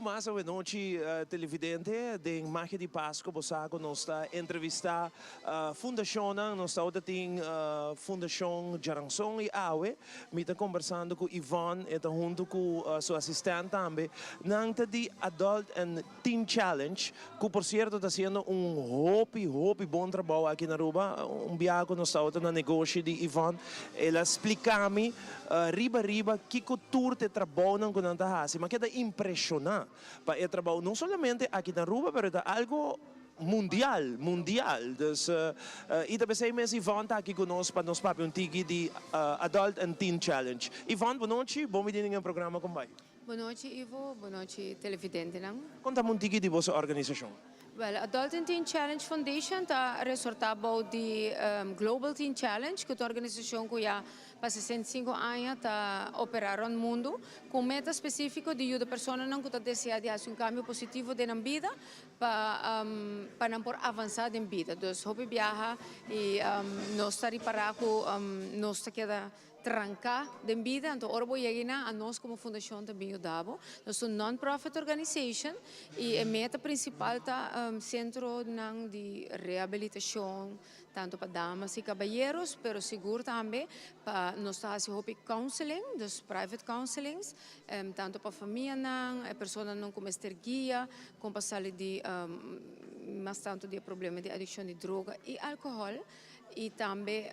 mas awe nochi televidente den Magia di Pasco bo sa cu nos ta entrevista fundacionnan, nos ta tin Fundacion Djaranson y awe mi ta conversando cu Yvonne, e ta hunto cu su asistent tambe, nan ta di Adult and Teen Challenge cu por cierto ta haciendo un hopi hopi bon trabou aki na Aruba, un biaha cu nos tabata na negoshi di Yvonne el a splica mi riba riba kico tur ta e trabounan cu nan ta haci, mi a keda impresiona pa e trabou no solamente aki na Aruba pero ta algo mundial, mundial, dus y ta pesey mes Yvonne ta aki cu nos pa nos papia un tiki di Adult and Teen Challenge. Yvonne, bonochi, bon bini den e programa con bay. Bonochi Ivo, bonochi televidentenan. Konta mi un tiki di boso organisashon. Wèl, Adult and Teen Challenge Foundation ta resortá bou di Global Teen Challenge, ku ta un organisashon ku ya pa 65 aña ta operá rònt mundu ku un meta spesífiko di yuda personanan ku ta deseá di hasi un kambio positivo den nan bida pa pa nan por avansá den bida. Dus hopi biaha i nos ta ripará ku nos ta keda Tranká den bida, anto ora bo yega einan anos komo fundashon ta bin yuda bo. Nos ta un non-profit organization i e meta prinsipal ta sentronan di rehabilitashon tantu pa damas i kabayeros, pero sigur tambe pa nos ta hasi hopi counseling, dus private counselings, tantu pa famianan, e personanan ku mester guia kon pa sali di mas tantu di e problema di adikshon di droga i alkohòl. Y tambe,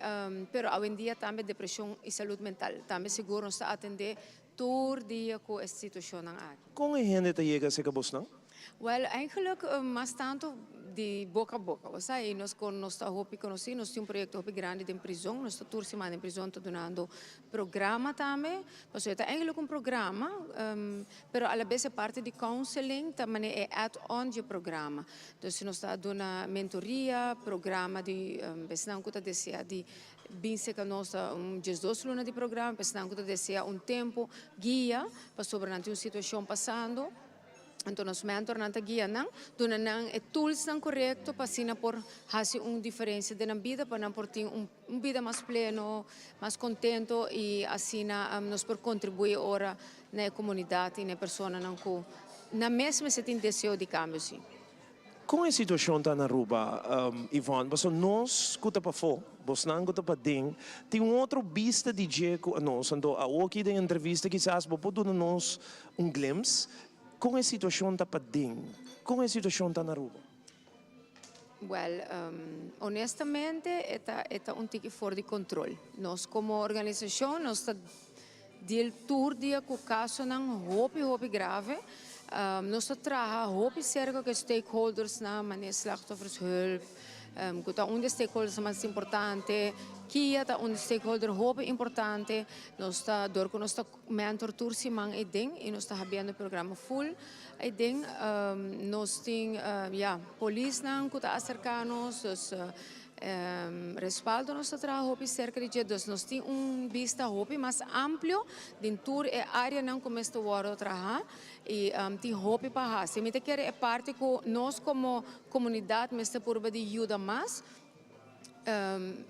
pero awendia tambe depresion y salud mental. Tambe sigur nos ta atende tur dia cu e situacionnan aki. Con e hende ta yega acerca bosnan? Wel, eigenlijk mas tanto di boca a boca, bo sa, y nos con nos ta hopi conoci, nos tin un proyecto hopi grandi den prizon, nos ta tur siman den prizon ta dunando programa tambe, pasobra e ta eigenlijk un programa, pero alabes e parti di counseling ta manera e add-on dje programa. Dus nos ta duna mentoria, programa di esnan ku ta desea di bin serka nos ta un diesdos luna di programa, pa esnan ku ta desea un tempu guia pasobra nan tin un situashon pasando. Anto nos mentornan ta guia nan, duna nan e toolsnan korekto pa asina por hasi un diferensia den nan bida, pa nan por tin un bida mas pleno, mas kontento i asina nos por kontribuí ora na e komunidat i na e personanan ku nan mes mester tin deseo di kambio si. Kon e situashon ta na Aruba, Yvonne? Pasobra nos ku ta pafó, bosnan ku ta paden, tin un otro bista di dje ku anos. Anto awoki den entrevista kisas bo por duna nos un glimpse kon e situashon ta paden, kon e situashon ta na Aruba? Wèl, honestamente e ta e ta un tiki for di kontrol. Nos komo organisashon nos ta deal tur dia ku kasonan hopi hopi grave. Nos ta traha hopi serka ku e stakeholdersnan manera Slachtoffershulp ku ta un di e stakeholdersnan mas importante, kia ta un stakeholder hopi importante. Nos ta dor ku nos ta mentor tur siman eiden i nos ta habiendo e programa full eiden. Nos tin ya polisnan ku ta aserká nos, dus respaldo nos ta traha hopi serka di dje. Dus nos tin un bista hopi mas amplio den tur e áreanan ku mester wòrdu traha i tin hopi pa hasi. Mi ta kere e parti ku nos komo komunidat mester purba di yuda mas.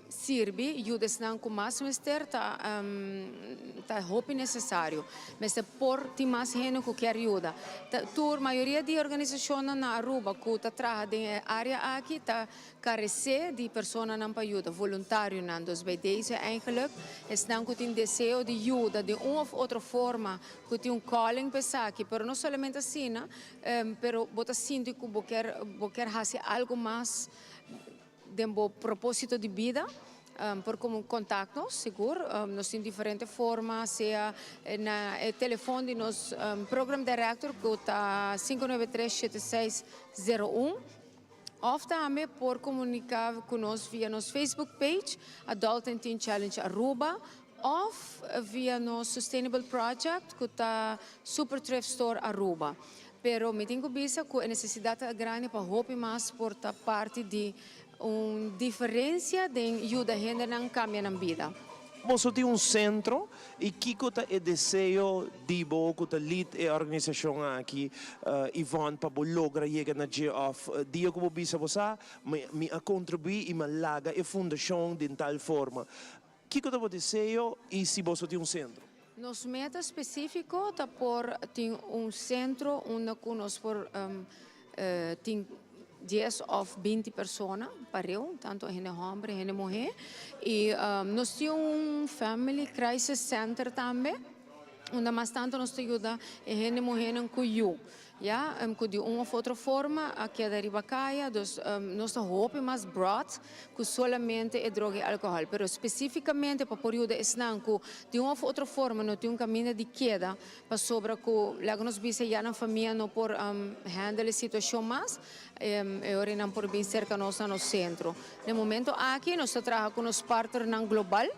Sirbi yuda esnan ku mas mester ta ta hopi nesesario. Mester por tin mas hende ku kier yuda. Ta tur mayoria di organisashonnan na Aruba ku ta traha den e área aki ta karesé di personanan pa yuda, voluntarionan. Dus bij deze eigenlijk esnan ku tin deseo di yuda den un òf otro forma ku tin un calling pa esaki, pero no solamente asina, pero bo ta sinti ku bo kier bo kier hasi algu mas. Den bo propósito di bida por como contact nos sigur. Nos tin diferente forma sea na e telefon di nos program director cu ta 593 7601 of tambe por comunica cu nos via nos Facebook page Adult and Teen Challenge Aruba of via nos Sustainable Project cu ta Super Thrift Store Aruba. Pero mi tin cu bisa cu e necesidad ta grandi pa hopi mas por ta parti di un diferencia den yuda hendenan cambia nan bida. Boso tin un centro y kico ta e deseo di bo cu ta lead e organisacion aki, Yvonne, pa bo logra yega na dje of dia cu bo bisa bo sa mi a contribui y mi a laga e fundacion den tal forma. Kico ta bo deseo y si boso tin un centro? Nos meta spesífiko ta por tin un sentro unda ku nos por tin dies òf binti persona pareu, tantu hende hòmber i hende muhé. I nos tin un Family Crisis Center tambe, unda mas tantu nos ta yuda e hende muhénan ku yu. Ya, cu di un of otro forma a keda riba caya, dus nos ta hopi mas broad cu solamente e droga y alcohol. Pero specificamente pa por yuda esnan cu di un of otro forma no tin un caminda di keda pasobra cu laga nos bisa ya nan famia no por handle e situacion mas, e ora nan por bin cerca nos na nos centro. Na e momento aki nos ta traha cu nos partnernan global,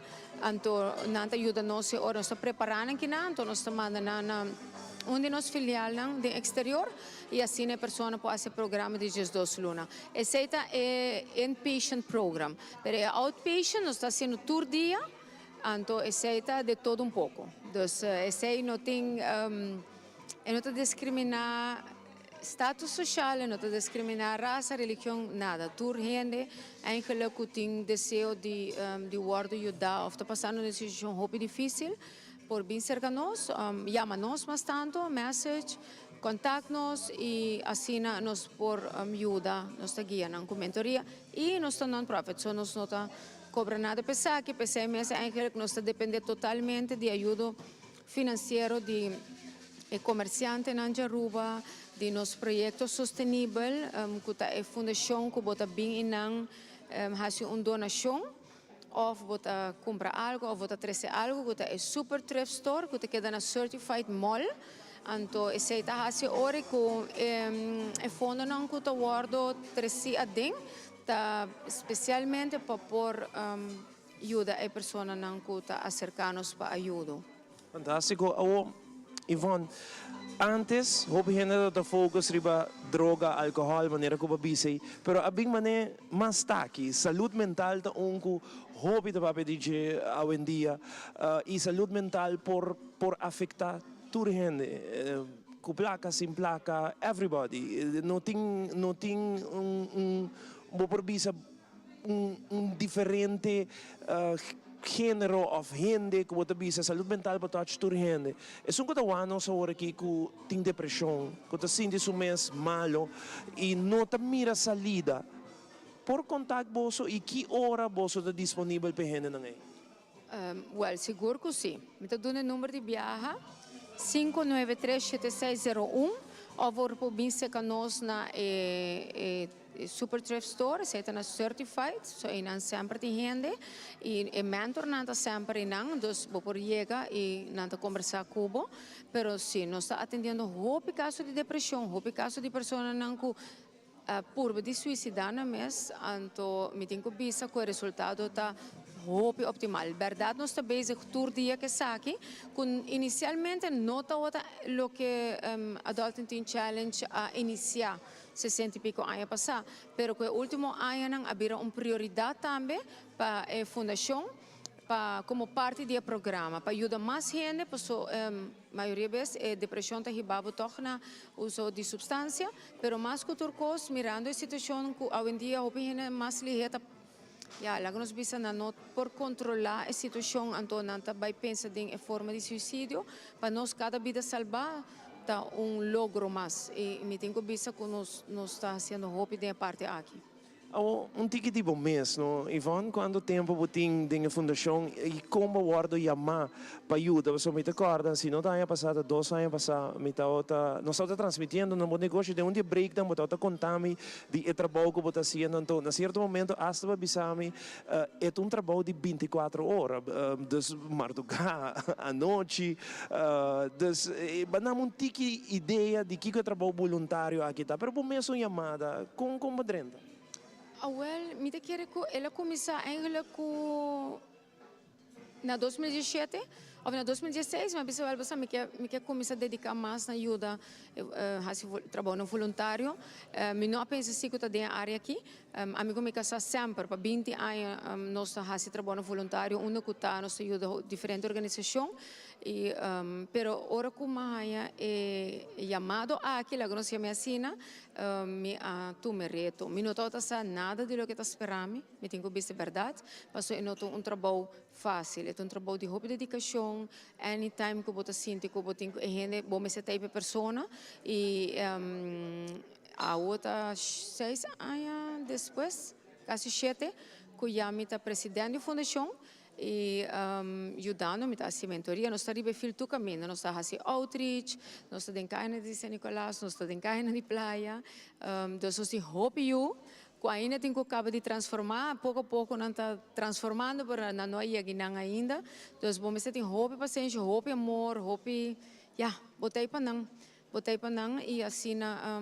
anto nan ta yuda nos e ora nos ta prepara nan kinan, anto nos ta manda nan na. Un di nos filialnan den exterior y asina e persona por haci e programa di diesdos luna. Esey ta e inpatient program. Pero e outpatient nos ta haciendo tur dia, anto esey ta de todo un poco. Dus esey no tin, e no ta discrimina status social, e no ta discrimina rasa, religion, nada. Tur hende eigenlijk cu tin deseo di di wordo yuda of ta pasando un situacion hopi dificil, Por bin serka nos, yama nos mas tantu, message, contact nos y asina nos por yuda, nos ta guia nan cu mentoria y nos ta non-profit, so nos no ta cobra nada pa esaki, p'esey mes eigenlijk nos ta depende totalmente di ayudo financiero di e comerciantenan di Aruba, di nos proyecto sostenibel cu ta e fundacion cu bo ta bin y nan haci un donacion. Of bo ta cumpra algo of bo ta trece algo cu ta e Super Thrift Store cu ta keda na Certified Mall. Anto esey ta haci ora cu e fondonan cu ta wordo treci aden ta specialmente pa por yuda e personanan cu ta acerca nos pa ayudo. Fantástiko. Awor, Yvonne, antes hopi hende tabata focus riba droga, alcohol, manera cu bo a bisa ei, pero a bin manera mas taki. Salud mental ta un cu hopi ta papia di dje awendia y salud mental por por afecta tur hende, cu placa, sin placa, everybody. No tin no tin un un bo por bisa un diferente genero of hende ku bo ta bisa salud mental por touch tur hende. Esun ku ta wak nos awor aki ku tin depresion, ku ta sinti su mes malo y no ta mira salida, por contact boso y ki ora boso ta disponibel pa e hendenan ey? Wel, sigur ku si. Mi ta duna e number di biaha, 5937601, òf bo por bin serka nos na e Super Thrift Store, esei ta na Certified, so einan semper tin hende i e mentornan ta semper einan, dus bo por yega i nan ta kombersá ku bo. Pero si, nos ta atendiendo hopi kaso di depreshon, hopi kaso di personanan ku A purba di suicidá nan mes, anto mi tin ku bisa ku e resultado ta hopi optimal. Bèrdat nos ta bezig tur dia ku esaki, ku inisialmente no tabata loke Adult and Teen Challenge a inisiá sesenta i piko aña pasá, pero ku e último añanan a bira un prioridat tambe pa e fundashon pa komo parti di e programa pa yuda mas hende paso mayoria bes e depresion ta hiba bo tog na uso di substancia pero mas ku tur kos mirando e situacion ku awendia hopi hende mas lihe ta ya laga nos bisa nan no por controla e situacion anto nan ta bai pensa den e forma di suicidio pa nos kada bida salba ta un logro mas y mi tin ku bisa ku nos nos ta haciendo hopi den e parti aki. Awor, un tiki di bo mes, no, Yvonne? Cuanto tempo bo tin den e fundacion y con bo wordo yama pa yuda? Pasobra mi ta corda, si no ta aña pasa, ta dos aña pasa, mi tabata, nos tabata transmitiendo na bo negoshi, den un di e breaknan bo tabata conta mi di e trabou cu bo ta haciendo. Anto, na cierto momento hasta bo a bisa mi, e ta un trabou di binticuatro ora, dus marduga, anochi. Dus, bo a dam un tiki idea di kico e trabou boluntario aki ta, pero bo mes un yamada, con con bo drenta? Awel, mi ta kere cu el a cuminsa eigenlijk cu na 2017 of na 2016, mi a bisa wel bo sa mi ke mi ke cuminsa dedica mas na yuda haci trabounan voluntario. Mi no a pensa si cu ta den e area aki. Ami ku mi kasá semper pa 20 aña nos ta hasi trabounan voluntario unda ku ta nos ta yuda diferente organisashon i pero ora ku mi a haña e yamado aki laga nos yam'é asina mi a tuma e reto. Mi no tabata sa nada di loke ta spera mi, mi tin ku bisa e bèrdat pasobra e no ta un trabou fásil, e ta un trabou di hopi dedikashon, anytime ku bo ta sinti ku bo tin ku e hende bo mester ta ei pa e persona i. Awo ta seis aña despues, casi shete, cu ya mi ta president di fundacion y yudando mi ta haci mentoria. Nos ta riba e fil tur caminda, nos ta haci outreach, nos ta den caina di San Nicolas, nos ta den caina di playa. Dus nos tin hopi yu cu ainda tin cu caba di transforma, poco a poco nan ta transformando pero nan no a yega nan ainda. Dus bo mester tin hopi pasenshi, hopi amor, hopi, ya, bo ta ey pa nan. Bo ta ei pa nan y asina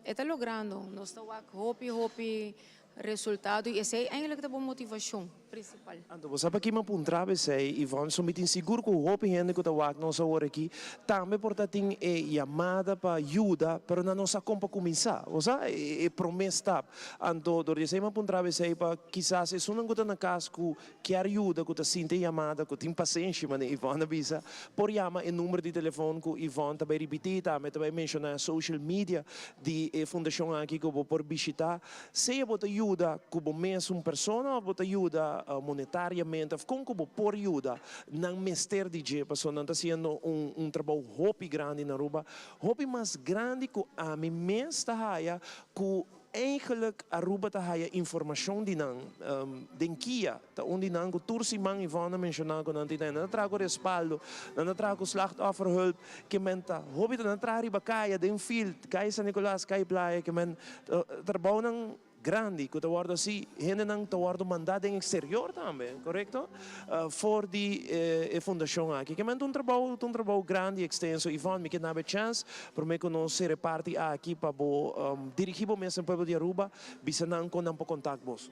e ta logrando. Nos ta wak hopi hopi resultado y esey eigenlijk ta bo motivacion principal. Anto bo sa pa kima puntra besey, Yvonne, so mi tin sigur cu hopi hende cu ta wak nos awor aki tambe por ta tin e yamada pa yuda, pero nan no sa con pa cuminsa. Bo sa, e prome stap. Anto dor di esey mi a puntra besey pa kisas esunnan cu ta na cas cu Kier yuda ku ta sinti e yamada, ku tin pasenshi, manera Yvonne a bisa, por yama e number di telefon ku Yvonne ta bai ripití i tambe ta bai menshoná e social media di e fundashon aki ku bo por bishitá. Sea bo ta yuda ku bo mes un persona òf bo ta yuda monetariamente òf kon ku bo por yuda, nan mester di dje pasobra nan ta hasiendo un un trabou hopi grandi na Aruba, hopi mas grandi ku ami mes ta haya ku Eigenlijk Aruba ta haya informacion di nan den kia ta un di nan cu tur siman Yvonne a menciona cu nan tin nan ta traha cu respaldo, nan ta traha cu slachtofferhulp ke men ta hopi ta nan traha riba caya den field, caya San Nicolas, caya Playa ke men trabounan grandi cu ta wordo haci hendenan ta wordo manda den exterior tambe, corecto? For di e fundacion aki. Ke men ta un trabou, ta un trabou grandi y extenso. Yvonne, mi ke nabe chance prome cu nos cera e parti aki pa bo dirigi bo mes na pueblo di Aruba, bisa nan con nan por contact boso.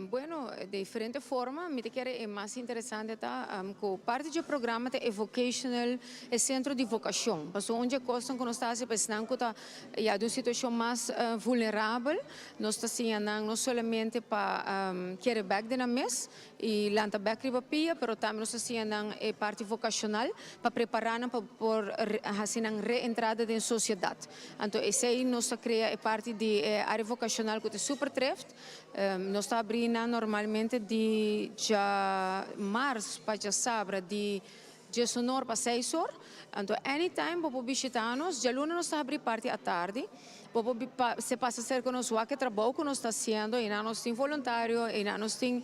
Bueno, di diferente forma. Mi ta kere e mas interesante ta cu parti dje programa ta e vocational, e centro di vocacion. Pasobra un dje cosnan cu nos ta haci pa esnan cu ta ya den un situacion mas vulnerabel, Nos ta siña nan no solamente pa kere bek den nan mes y lanta bek riba pia, pero tambe nos ta siña nan e parti vocacional pa prepara nan pa por haci nan reentrada den sociedad. Anto esey nos ta crea e parti di e area vocacional cu ta super treft. Nos ta abri nan normalmente di dja mars pa djasabra di diesunor pa seis or. Anto anytime bo por bishita nos. Djaluna nos ta habri parti atardi. Bo por se pasa serka nos wak e trabou ku nos ta hasiendo. Einan nos tin voluntario, einan nos tin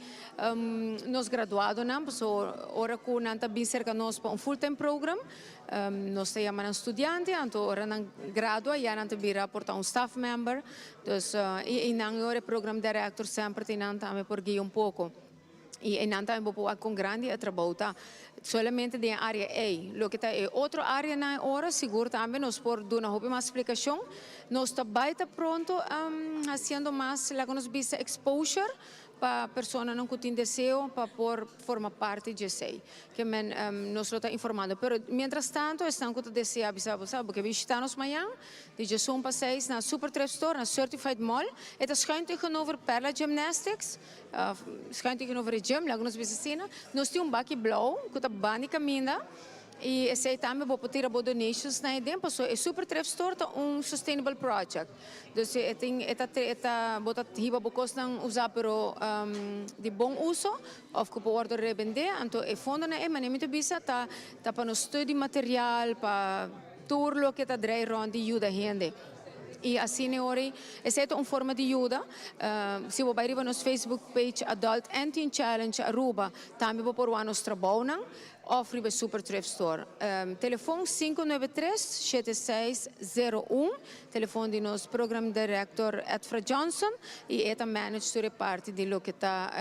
nos graduadonan. Pasobra ora ku nan ta bin serka nos pa un full time program, nos ta yama nan studiante. Anto ora nan gradua ya nan ta bira por ta un staff member. Dus i einan e ora e program director semper ta einan tambe por guia un poko. Y einan tambe bo por wak con grandi e trabou ta. Solamente den e area ey. Loke ta e otro areanan e ora sigur tambe nos por duna hopi mas splicacion. Nos ta bay ta pronto haciendo mas laga nos bisa exposure pa personanan cu tin deseo pa por forma parti dje esey. Ke men nos lo ta informando. Pero mientras tanto esnan cu ta desea bisa bo sa bo ke bishita nos mañan di djesun pa seis na Super Thrift Store na Certified Mall. E ta schuin tegenover Perla Gymnastics. Schuin tegenover e gym, laga nos bisa asina. Nos tin un baki blauw cu ta banda di caminda y esey tambe bo por tira bo donations na eden pasobra e Super Thrift Store ta un sustainable project. Dus e tin e ta e ta bo ta hiba bo cosnan usa pero di bon uso of cu por wordo rebende. Anto e fondonan ey manera mi ta bisa ta ta pa nos study material pa tur loke ta draai rond di yuda hende. Y asina e ora esey ta un forma di yuda. Si bo bay riba nos Facebook page Adult and Teen Challenge Aruba tambe bo por wak nos trabounan of riba e Super Thrift Store. Telefon 593 7601, telefon di nos Program Director Edfra Johnson y e ta manage tur e parti di loke ta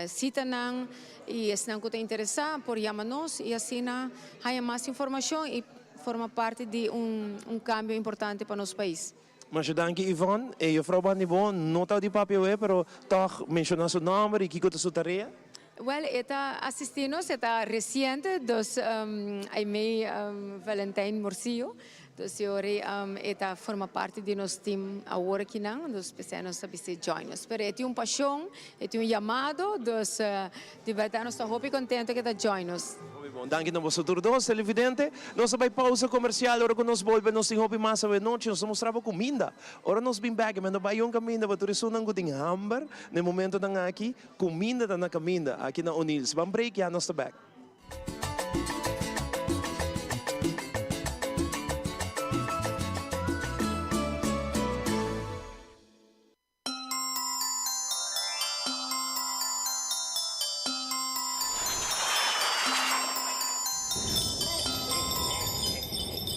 citanan y esnan cu ta interesa por yama nos y asina haya mas informacion y Forma parti di un cambio importante pa nos pais. Masha danki Yvonne. E juffrouw Bandibo no ta di papia awe pero tog menciona su nomber y kico ta su tarea. Wel e ta asisti nos, e ta reciente, dus Aimee Valentijn Morcillo. Dus e ora e ta forma parti di nos team awor akinan, dus p'esei nos ta bis'é join nos. Pero e tin un pasion, e tin un yamado, dus di bèrdat nos ta hopi kontento ku e ta join nos. Hopi bon. Danki na boso tur dos, televidente. Nos ta bai pausa komersial, ora ku nos bolbe nos tin hopi mas awenochi, nos ta mustra bo kuminda. Ora nos bin bèk, mi no bai un kaminda, pa tur esunnan ku tin hamber na e momentonan aki, kuminda ta na kaminda aki na O'Neill's. Ban break, ya nos ta bèk.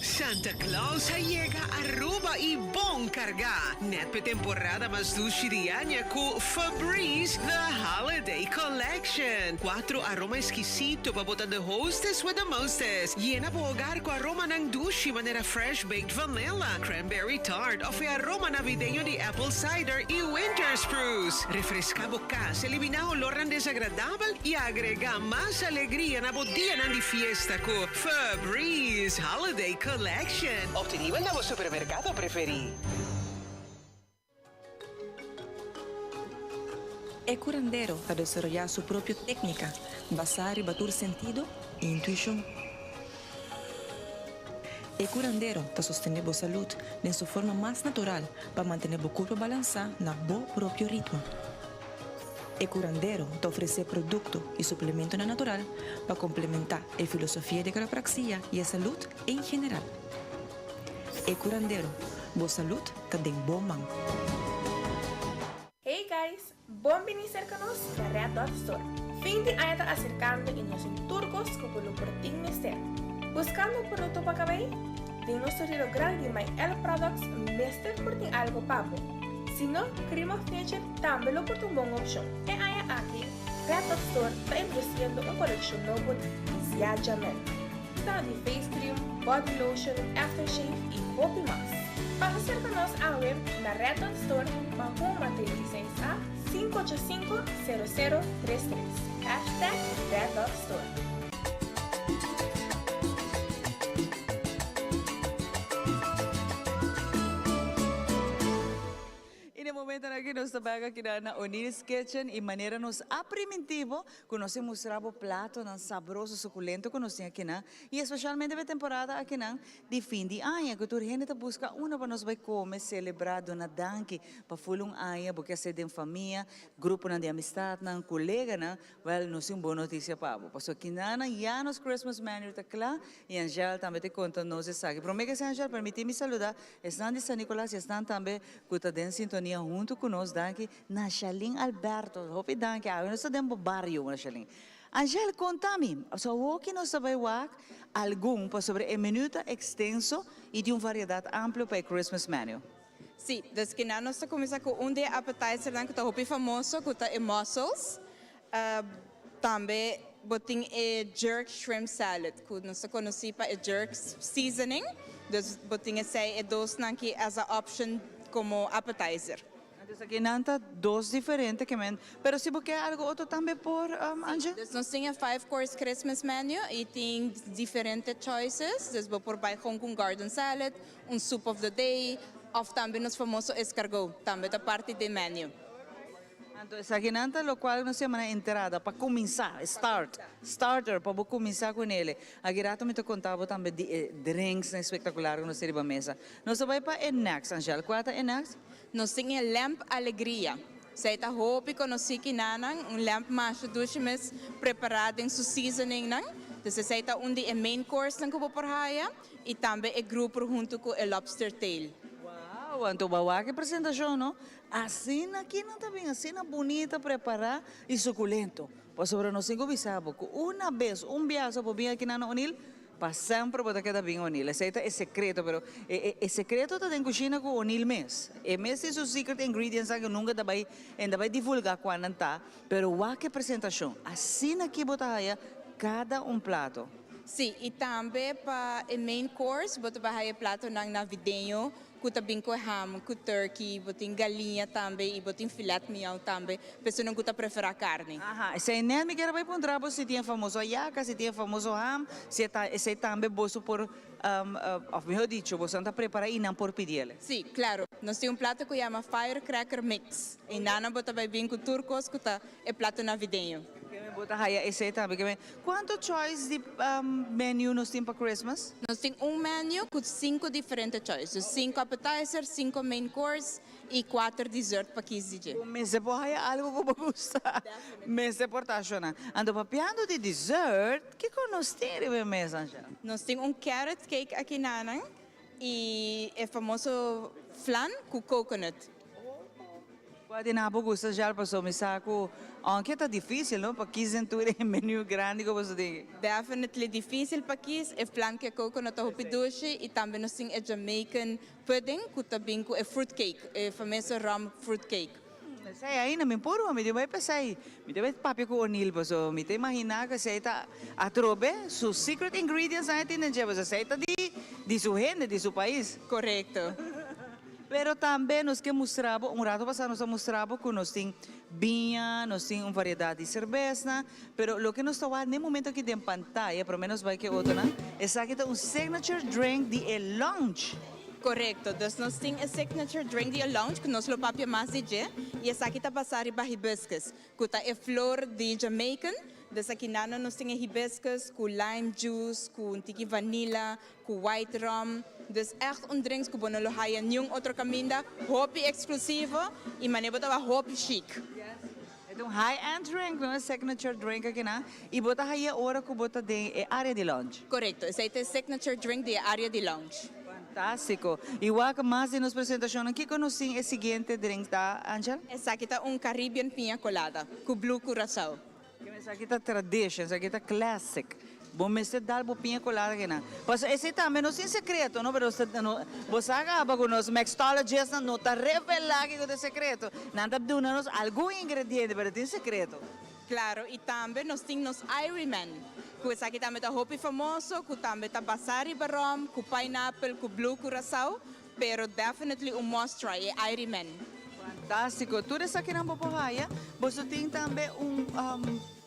Santa Claus a yega Aruba y bon carga! Net p'e temporada mas dushi di aña cu Febreze The Holiday Collection. Cuatro aroma exquisito pa bo ta the hostess with the mostest. Yena bo hogar cu aromanan dushi manera fresh baked vanilla, cranberry tart of e aroma navideño di apple cider y winter spruce. Refresca bo cas, elimina olornan desagradabel y agrega mas alegria na bo dianan di fiesta cu Febreze Holiday Collection. Obtenibel na bo supermercado preferi. E curandero ta desaroyá su propio técnica basá riba tur sentido i intuishon. E curandero ta sostené bo salud den su forma mas natural pa mantené bo curpa balansá na bo propio ritmo. E curandero ta ofresé producto i suplementonan natural pa complementá e filosofia di quiropraxia i e salud en general. E curandero, bo salud ta den bo man. Hey guys! Bon bini serka nos na Red Dot Store. Fin di aña ta aserkando i nos tin tur kos ku bo lo por tin mester. Buskando un produkto pa kabei? Den nos surtido grandi di My L Products mester por tin algo pa bo. Si no, Cream of Nature tambe lo por ta un bon opshon. E aña aki, Red Dot Store ta introdusiendo un kolekshon nobo di Zia Jamel. Ta di face cream, body lotion, aftershave y hopi mas. Pasa cerca nos awe na Red Dot Store pa Huma 36 A 585 0033. Hashtag Red Dot Store. Y na e momentonan aki nos ta bek aki na O'Neill's Kitchen y manera nos a priminti bo cu nos a mustra bo platonan sabroso, suculento cu nos tin akinan y especialmente pa e temporada akinan di fin di aña cu tur hende ta busca unda pa nos bay come, celebra, duna danki pa ful un aña bo ke hacer den famia, gruponan di amistadnan, coleganan. Wel, nos tin un bon noticia pa bo, pasobra kinanan ya nos Christmas menu ta cla y Angel tambe ta conta nos esaki. Prome que esey Angel, permiti mi saluda esnan di San Nicolas y esnan tambe cu ta den sintonia hunto cu nos. Danki na Shalin Alberto, hopi danki, awe nos ta den bo bario, Shalin. Angel, conta mi, pasobra awoki nos ta bay wak algun, pasobra e menu ta extenso y tin un variedad amplio pa e Christmas menu. Sí, dus kinan nos ta kuminsá ku un di e appetizernan ku ta hopi famoso ku ta e mussels. Tambe bo tin e jerk shrimp salad ku nos ta konosí pa e jerk seasoning. Dus bo tin esei e dosnan ki as a option komo appetizer. Dus akinan ta dos diferente ke men, pero si bo ke algo otro tambe por, Ange? Sí, dus nos tin e five course Christmas menu y tin diferente choices. Dus bo por bai gewoon ku un garden salad, Un soup of the day of tambe nos famoso escargot tambe ta parti den menu. Anto esakinan ta locual nos yama na entrada pa cuminsa, start, starter, pa bo cuminsa cu nele. Aki rato mi ta conta bo tambe di e drinks nan espectacular cu nos tin riba mesa. Nos ta bay pa e next, Angel. Cua ta e next? Nos tin e lamb alegria. Esey ta hopi conoci kinanan, un lamb masha dushi mes prepara den su seasoningnan. Dus esey ta un di e main coursenan cu bo por haya. Y tambe e grouper hunto cu e lobster tail. Wow, anto bo a wak e presentacion no? Asina aki nan ta bin, asina bunita prepara y suculento. Pasobra nos tin cu bisa bo cu una bes, un biaha bo bin aki nan na O'Neill, pa semper bo ta keda bin O'Neill. Esey ta e secreto, pero e e secreto ta den cushina cu O'Neill mes. E mes tin su secret ingredients nan cu nunca ta bay, e no ta bay divulga cual nan ta, pero wak e presentacion. Asina aki bo ta haya cada un plato. Sí, y tambe pa e main course bo ta bay haya platonan navideño. Ku ta bin ku e ham, ku turkey, bo tin galiña tambe i bo tin filet mignon tambe, p'esunnan ku ta preferá karni. Aha, esei net mi kier a bai puntra bo si tin e famoso ayaka, si tin e famoso ham, si e ta esei tambe boso por, òf mihó dicho, bosonan ta prepará i nan por pidi el. Sí, klaro. Nos tin un plato ku yama firecracker mix. I nan bo ta bai bin ku tur kos ku ta e plato navideño. Keme bo ta haya esei tambe. Keme cuanto choice di menu nos tin pa Christmas? Nos tin un menu cu cinco diferente choice. Dus cinco appetizer, cinco main course y cuater dessert pa kies di dje. Bo mester por haya algo cu bo gusta. Mester por ta shona. Anto papiando di dessert, kico nos tin riba e mesa, Angel? Nos tin un carrot cake aki nanan y e famoso flan cu coconut. Kua di nan bo gusta shal paso mi sa ku aunke ta dificil no pa kis den tur e menu grandi ku boso tin. Definitely dificil pa kis, e flan ku e coconut ta hopi dushi y tambe nos tin e Jamaican pudding ku ta bin ku e fruit cake, e famoso rum fruit cake. Esei ainda mi por mi tin bai p'esei, mi tin bai papia ku O'Neil paso mi ta imagina ku esei ta atrobe su secret ingredients nan e tin den dje paso esei ta di di su hende di su pais. Korekto. Pero tambe nos ke mustra bo, un rato pasá nos a mustra bo ku nos tin biña, nos tin un variedat di serbesnan, pero loke nos ta wak n'e momento aki den pantaya, promé nos bai ku e otronan, esaki ta un signature drink di e lounge. Korekto, dus nos tin e signature drink di e lounge ku nos lo papia mas di dje, i esaki ta basá riba hibiscus, ku ta e flor di Jamaican, dus aki nan nos tin e hibiscus ku lime juice, ku un tiki vanilla, Ku white rum, dus echt un drinks ku bo no lo haya niun otro kaminda, hopi eksklusivo i manera bo ta wak hopi chic. E ta un high end drink, no? E signature drink akinan i bo ta haya ora ku bo ta den e area di lounge. Korekto, esei ta e signature drink di e area di lounge. Fantástiko. I wak mas di nos presentashonnan, kiko nos tin e siguiente drink ta, Angel? Esaki ta un Caribbean piña colada ku blue curacao. Esaki ta tradition, esaki ta classic. Bo mester dal bo piña colada kinan. Pasobra esey tambe no sin secreto no, pero bo sa caba cu nos mixologistnan no ta revela kico ta e secreto. Nan ta duna nos algun ingrediente, pero tin secreto. Claro, y tambe nos tin nos Irie Man, cu esaki tambe ta hopi famoso, cu tambe ta basa riba rom, cu pineapple, cu blue curacao, Pero definitely un must try e Irie Man. Fantástiko! Tur esakinan bo por haya. Boso tin tambe un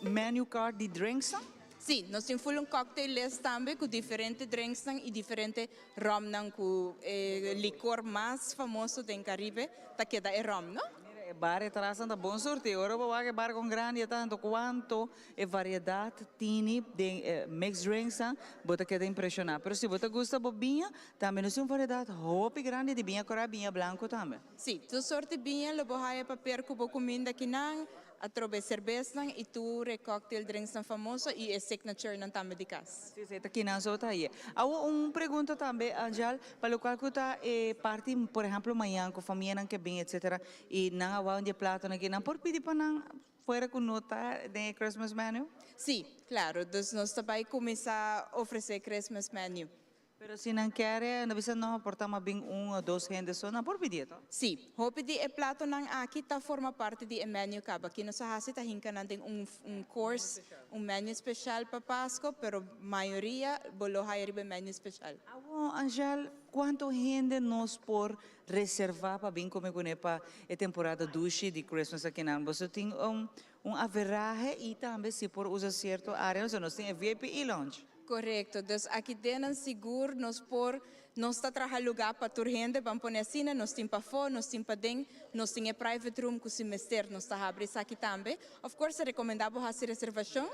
menu card di drinksnan? Sí, nos tin full un cocktail list tambe ku diferente drinksnan i diferente romnan ku e likor mas famoso den Caribe ta keda e rom, no? Mira, e bar atrasnan ta bon surti. Ora bo wak e bar kon grandi e ta, anto kuanto E variedad tini den e mixed drinksnan, bo ta keda impresiona. Pero si bo ta gusta bo biña, tambe nos tin un variedad hopi grandi di biña cora, biña blanco tambe. Si, tur sort di biña lo bo haya pa per cu bo cuminda akinan, atrobe cerbesnan y tur e cocktail drinksnan famoso y e signaturenan tambe di cas. Si, esey ta kinan so ta haye. Awo un pregunta tambe, Angel, pa locual cu ta e parti, por ehemplo, mañan cu famianan ke bin, etcetera, y nan a wou un di e platonan aki, nan por pidi pa nan Fuera cu no ta den e Christmas menu? Sí, claro. Dus nos ta bay cuminsa ofrece Christmas menu. Pero si nan kere, no bisa no, por ta mas bin un o dos hende so, nan por pidi e to? Sí. Hopi di e platonan aki ta forma parti di e menu caba. Ki nos a haci ta hinca nan den un un course, un menu special pa Pasco, pero mayoria bo lo haya riba e menu special. Awor, Angel, cuanto hende nos por Reserva pa bin come cune pa e temporada dushi di Christmas akinan. Boso tin un un averahe y tambe si por usa cierto area so nos tin e VIP y lounge. Corecto, dus aki denan sigur nos por, nos ta traha lugar pa tur hende, ban pone asina, nos tin pafó, nos tin paden, nos tin e private room cu si mester nos ta habri esaki tambe. Of course ta recomenda bo haci reservacion,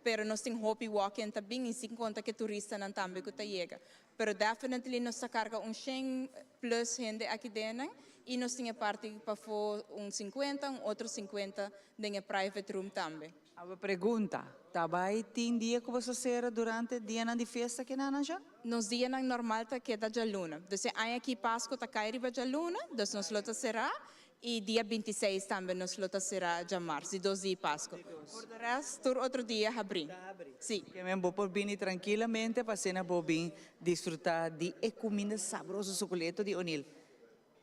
pero nos tin hopi walk-in ta bin y sin conta cu e turistanan tambe cu ta yega. Pero definitely nos ta carga un shen plus hende aki dennan y nos tin e parti pafo un cincuenta, un otro cincuenta den e private room tambe. Awe pregunta, ta bay tin dia cu boso cera durante dianan di fiesta kinan Angel? Nos dianan normal ta keda djaluna. Dus e aña aki Pasco ta cay riba djaluna, dus nos lo ta cera Y dia bintiseis tambe nos lo ta sera djamars, di dos di Pasco. Por de rest, tur otro dia habrí. Sí. Ke men bo por bini trankilamente pa asina bo bin disfruta di e kuminda sabroso sukuleto di O'Neill.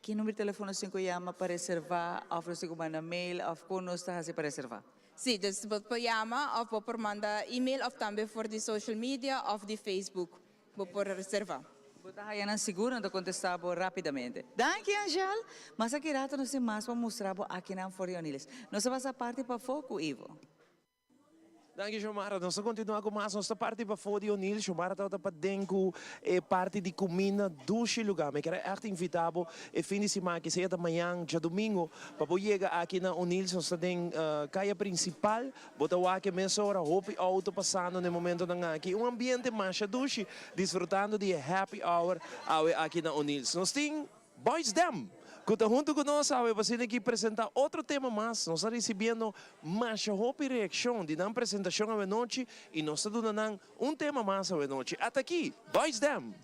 Ki number di telefono nos tin ku yama pa reserva òf nos tin ku manda mail òf kon nos ta hasi pa reserva? Sí, dus bo por yama òf bo por manda email òf tambe for di social media òf di Facebook. Bo por reserva. Bo ta haya nan sigur, nan ta contesta bo rapidamente. Danki Angel! Mas aki rato nos tin mas pa mustra bo akinan for di Oniles. Nos a pasa parti pafó cu Ivo. Danki Xiomara. Nos ta continua cu mas. Nos ta parti pafó di O'Neill. Xiomara tabata paden cu e parti di cuminda dushi lugar. Mi kier echt invita bo e fin di siman aki, sea ta mañan djadomingo, pa bo yega aki na O'Neill's. Nos ta den caya principal. Bo ta wak e mesora hopi auto pasando na e momentonan aki. Un ambiente masha dushi, disfrutando di e happy hour awe aki na O'Neill's. Nos tin Boys Dem ku ta huntu ku nos awe pa asina aki presenta otro tema mas. Nos ta risibiendo masha hopi reakshon di nan presentashon awe nochi i nos ta duna nan un tema mas awe nochi. Ata aki, Boys Dem!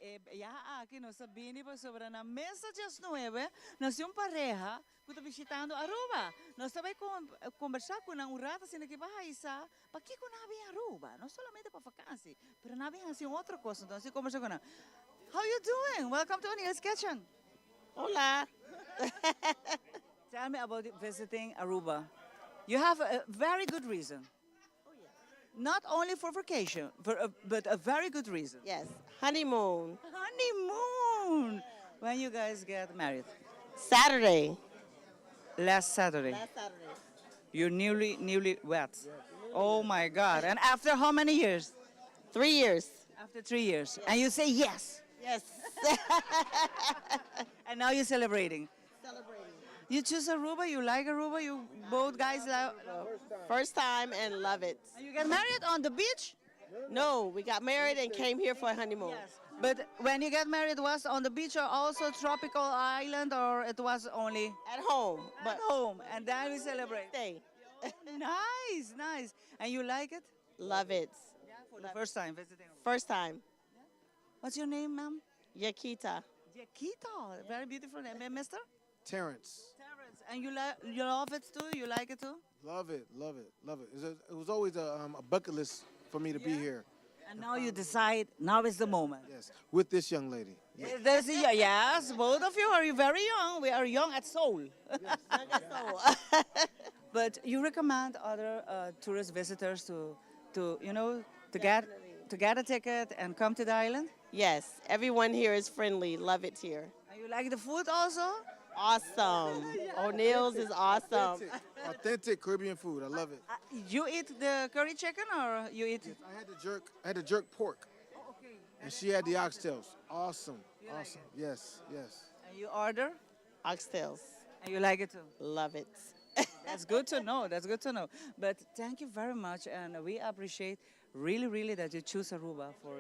E ya aki nos a bini pasobra na mesa diesnuebe nos tin un pareha ku ta bishitando Aruba. Nos ta bai kombersá ku nan un rato asina ki pa haisa pakiko nan a bin Aruba. No solamente pa vakansi, pero nan a bin hasi un otro kos. Entonces nos kombersá ku nan. How you doing? Welcome to O'Neill's Kitchen. Hola. Tell me about visiting Aruba. You have a very good reason. Not only for vacation, but a very good reason. Yes, honeymoon. Honeymoon! When you guys get married? Saturday. Last Saturday. Last Saturday. You're newly wed. Oh my God. And after how many years? 3 years. After 3 years. And you say yes. Yes. And now you're celebrating. Celebrating. You choose Aruba, you like Aruba, you both guys like First time and love it. And you get married on the beach? No, we got married and came here for a honeymoon. Yes. But when you get married, was on the beach or also tropical island, or it was only at home? At home, and then we celebrate. Stay. Nice. And you like it? Love it. Yeah, for the first time visiting. First time. What's your name, ma'am? Yakita. Yakita, very beautiful name, Mister. Terrence. Terrence, and you love it too? You like it too? Love it, love it, love it. It was always a bucket list for me to be here. And now you decide, now is the moment. Yes, with this young lady. Yeah. Yes, both of you are very young. We are young at soul. Yes, young at soul. But you recommend other tourist visitors to get a ticket and come to the island? Yes, everyone here is friendly. Love it here. And you like the food also? Awesome. O'Neill's is awesome. Authentic, authentic Caribbean food. I love it. You eat the curry chicken or you eat? Yes, I had the jerk. I had the jerk pork. Oh, okay. And she had the oxtails. Awesome. Awesome. Yes. And you order? Oxtails. And you like it too? Love it. That's good to know. That's good to know. But thank you very much, and we appreciate really, really that you choose Aruba for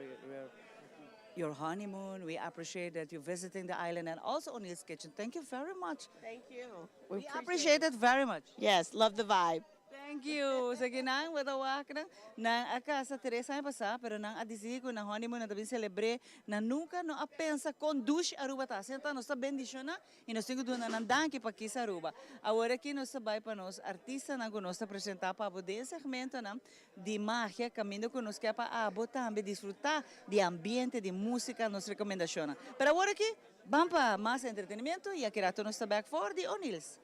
your honeymoon. We appreciate that you're visiting the island and also O'Neill's Kitchen. Thank you very much. Thank you. We appreciate it very much. Yes, love the vibe. Thank you. Sige nan, wada wak nan a kasa 3 aña pasá, pero nan a disidí ku nan honeymoon nan ta bin selebrá, nan nunka no a pensa kon dushi Aruba ta. Anto nos ta bendishoná i nos tin ku duna nan danki pa kies Aruba. Awor aki nos ta bai pa nos artistanan ku nos ta presentá pa den segmentonan di magia, kaminda ku nos ke pa abo tambe disfrutá di ambiente, di músika, nos rekomendashon. Pero awor aki, ban pa mas entretenimentu i aki nos ta back for di O'Neill's.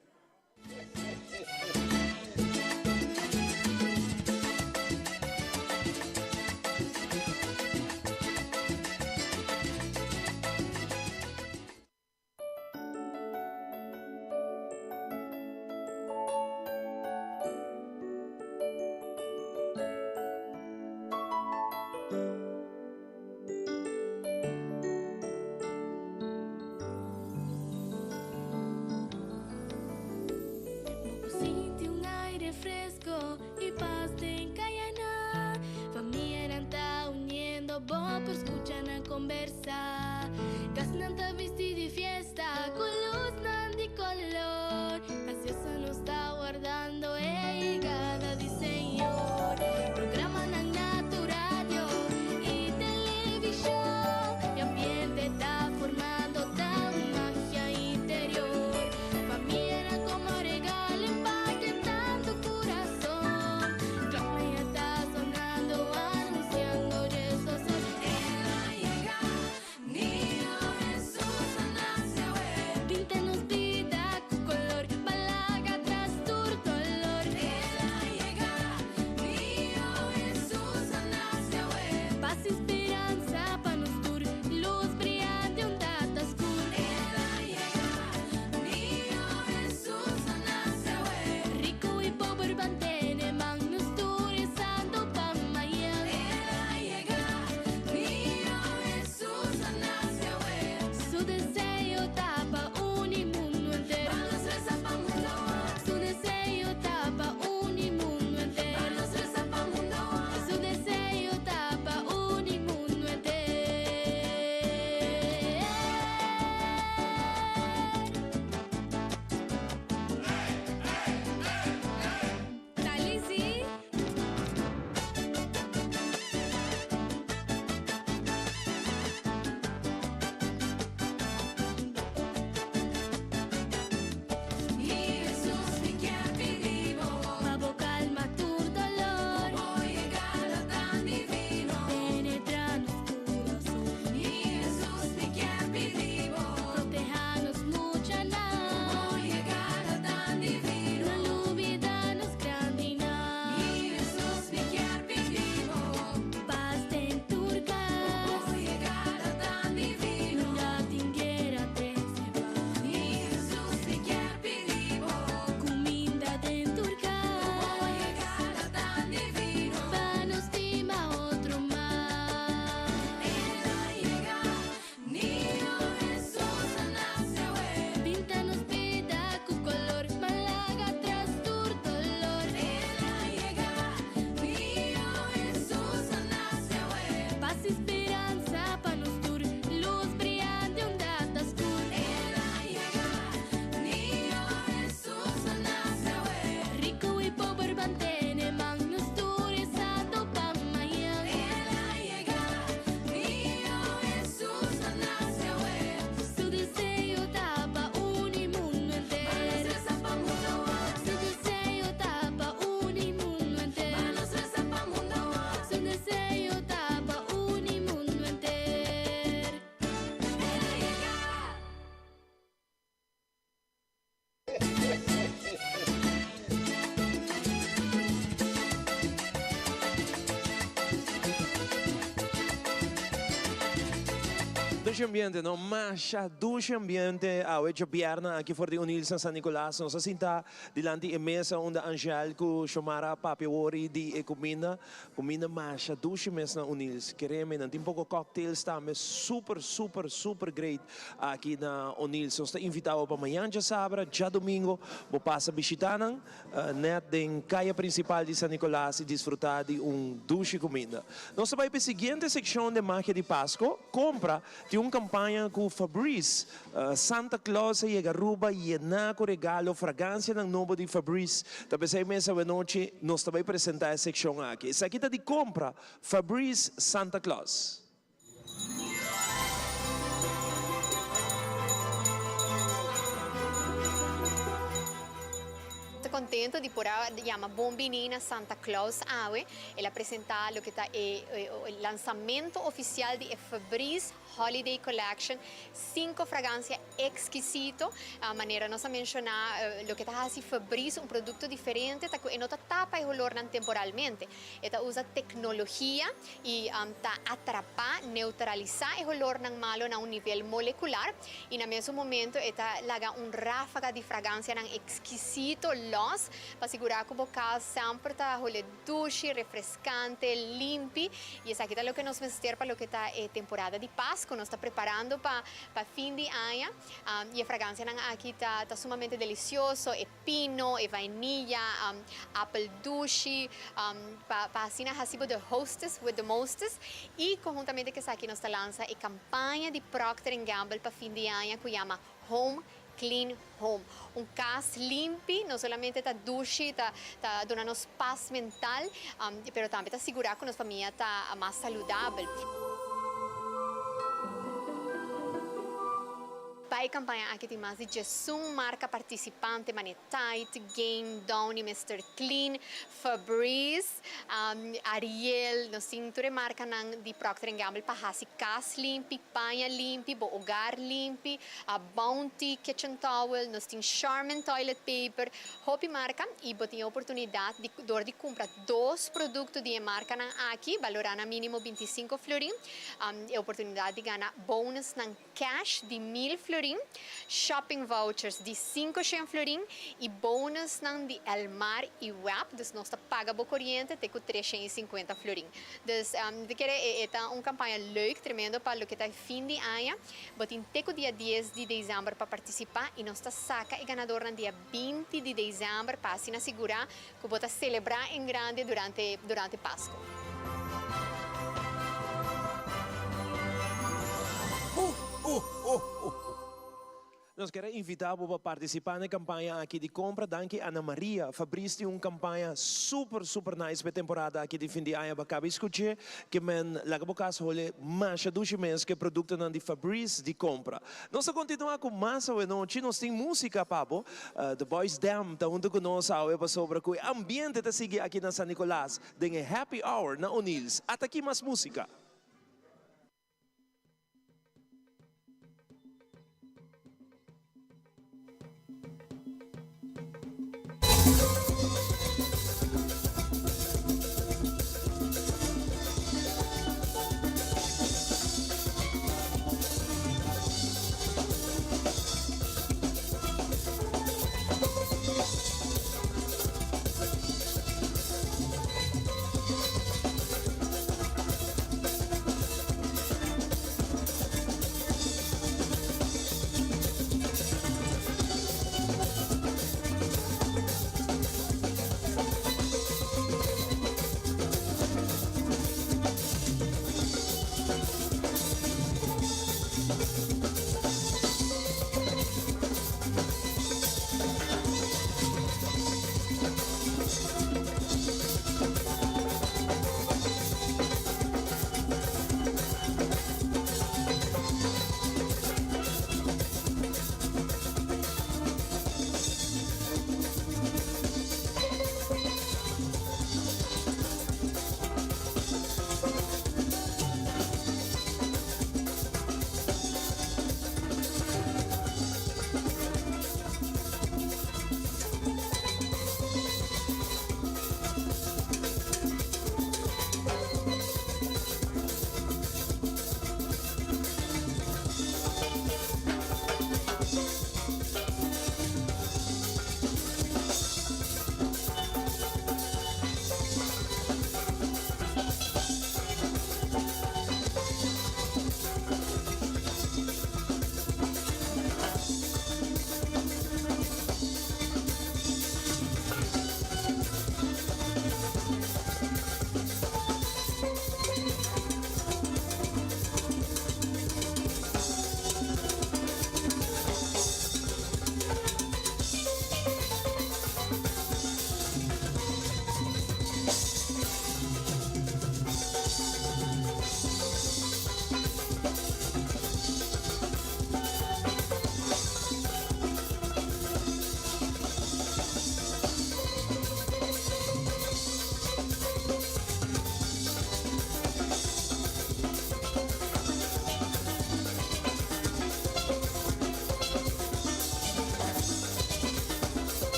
Sinti un aire fresco y paz den cayanan. Famianan ta uniendo, bo por scucha nan conversa. Casnan ta bisti di fiesta, cu luznan di color. Ansioso nos ta wardando e yegada di Señor. Programanan na radio y television. E ambiente ta formando ta magia interior. Famianan como regalo empaquetando corazón. Clama ya ta sonando, anunciando Jesus. Dushi ambiente no? Masha dushi ambiente awe djobièrnè aki for di O'Neill's na San Nicolas. Nos a sinta dilanti e mesa unda Angel ku Xiomara a papia wori di e kuminda. Kuminda masha dushi mes na O'Neill's. Kereme nan tin poko cocktails tambe super super super great aki na O'Neill's. Nos ta invita bo pa mañan djasabra, djadomingo bo pasa bishita nan net den kaya principal di San Nicolas y disfruta di un dushi cuminda. Nos ta bay pa e siguiente seccion den Magia di Pasco, Compra tin un campaña cu Febreze. Santa Claus a yega Aruba yena cu regalo, fragancianan nobo di Febreze. Ta pesey mes awenochi nos ta bay presenta e seccion aki. Esaki ta di Compra, Febreze Santa Claus. Ta contento di por a yama bon bini na Santa Claus awe. El a presenta loke ta e lansamento oficial di e Febreze Holiday Collection, cinco fragancia exkisito. Manera nos a menciona, loke ta haci Febreze un producto diferente ta cu e no ta tapa e holornan temporalmente. E ta usa tecnologia y ta atrapa, neutralisa e holornan malo na un nivel molecular y na mesun momento e ta laga un rafaga di fragancianan exkisito los pa sigura cu bo cas semper ta hole dushi, refrescante, limpi y esaki ta loke nos mester pa loke ta e temporada di Pasco. Nos ta preparando pa pa fin di aña y e fragancianan aki ta ta sumamente delicioso, e pino, e vainilla, apel dushi, pa pa asina haci bo the hostess with the mostest y conhuntamente cu esaki nos ta lansa e campaña di Procter and Gamble pa fin di aña cu yama Home Clean Home. Un cas limpi no solamente ta dushi, ta ta duna nos pas mental, pero tambe ta sigura cu nos famia ta mas saludabel. Pa e campaña aki tin mas di djesun marca participante mane Tide, Gain, Downy, Mister Clean, Febreze, Ariel, nos tin tur e marcanan di Procter and Gamble pa haci cas limpi, paña limpi, bo hogar limpi, Bounty kitchen towel, nos tin Charmin toilet paper, hopi marca y bo tin e oportunidad di door di cumpra dos producto di e marcanan aki balora na minimo 25 florin, e oportunidad di gana bonusnan cash di 1000 florin, shopping vouchers di 500 florin y bonusnan di Elmar y web, dus nos ta paga bo coriente te cu 350 florin. Dus mi ta kere e ta un campaña leuk, tremendo pa loke ta e fin di aña. Bo tin te cu dia dies di december pa participa y nos ta saca e ganadornan dia 20 di december pa asina sigura cu bo ta celebra en grande durante durante Pasco. Nos kier a invita bo pa participa na e campaña aki di compra. Danki Ana Maria. Fabrice tin un campaña super super nice pa e temporada aki di fin di aña. Bo a caba di scuche ke men laga bo cas hole masha dushi mes ke productonan di Fabrice di compra. Nos ta continua cu mas awenochi. Nos tin musica pa bo. The Boys Dem ta hunto cu nos awe pasobra cu e ambiente ta sigui aki na San Nicolas den e Happy Hour na O'Neill's. Ata aki mas musica.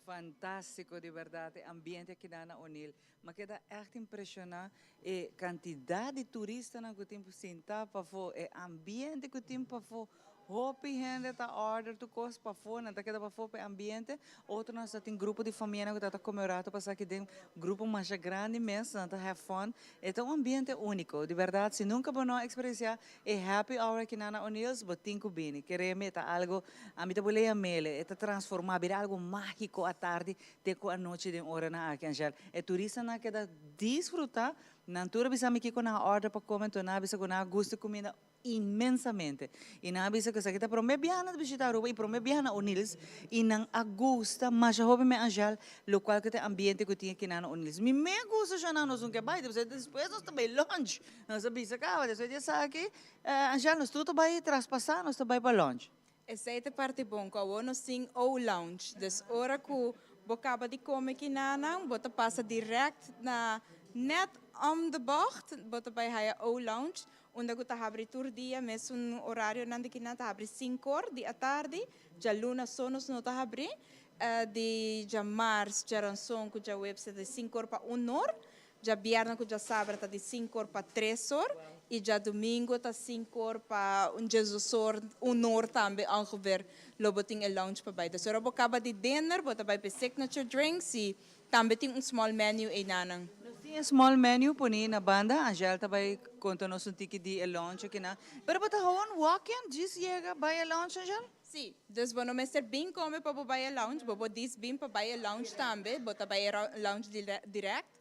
Fantástiko di bèrdat e ambiente akinan na O'Neill. Mi a keda ègt impreshoná e kantidat di turistanan ku tin sintá pafó, e ambiente ku tin pafó. Hopi hende ta order tur kos pafó, nan ta keda pafó pa e ambiente. Otronan sa tin grupo di famianan ku ta ta kome un rato pasá aki den grupo masha grandi mes, nan ta have fun. E ta un ambiente úniko. Di bèrdat si nunka bo no a eksperensiá E happy hour akinan na O'Neill's bo tin ku bini. Kere mi e ta algo, ami ta bolea mele, e ta transformá, bira algo mágiko atardi te ku anochi den oranan aki, Angèle. E turistanan a keda disfrutá, nan tur a bisa mi kiko nan a order pa kome, anto nan a bisa ku nan a gusta e kuminda inmensamente. I nan a bisa ku esaki ta promé biaha nan ta bishitá Aruba i promé biaha na O'Neill's i nan a gusta masha hopi me Angèle lokual ku ta e ambiente ku tin akinan na O'Neill's. Mi me gusta shona nos un ke bai, despues nos ta bai lunch. Nos a bisa caba, despues di esaki, Angel, nos tur ta bay traspasa, nos ta bay pa lounge. Esey ta parti bon, cu awor nos tin O Lounge. Dus ora cu bo caba di come kinanan, bo ta pasa direct na net om de bocht, bo ta bay haya O Lounge, unda cu ta habri tur dia, mesun horarionan di kinan, ta habri cincor di atardi, djaluna so nos no ta habri, di djamars, djaranson cu djaweps ta di cincor pa unor. Djabièrnè ku djasabra ta di sinkor pa tres or i djadumingu ta sinkor pa un djesdosor, un or tambe ongeveer lo bo tin e lounge pa bai. Dus ora bo kaba di dinner bo ta bai pa e signature drinks i tambe tin un small menu einanan. Nos tin e small menu poni na banda, Angèle ta bai konta nos un tiki di e lounge akinan. Pero bo ta gewoon walk-in, djis yega bai e lounge, Angèle? Sí, dus bo no mester bin come pa bo bai e lounge, bo por dis bin pa bai e lounge tambe, bo ta bai e lounge direct.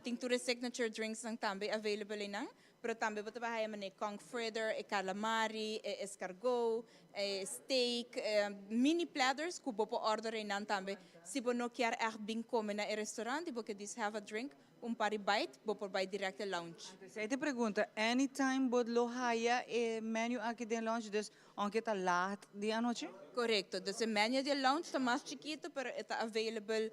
Tin tur e signature drinksnan tambe available einan, pero tambe bo ta bai haya manera conch fritter, e calamari, e escargot, e steak, mini platters cu bo por order einan tambe. Si bo no kier echt bin come na e restaurant y bo ke dis have a drink, Un par di bite, bo por bai direct e lounge. Anto esei ta e pregunta, anytime bo lo haya e menu aki den lounge, dus aunke ta laat di anochi? Korekto, dus e menu di e lounge ta mas chikito pero e ta available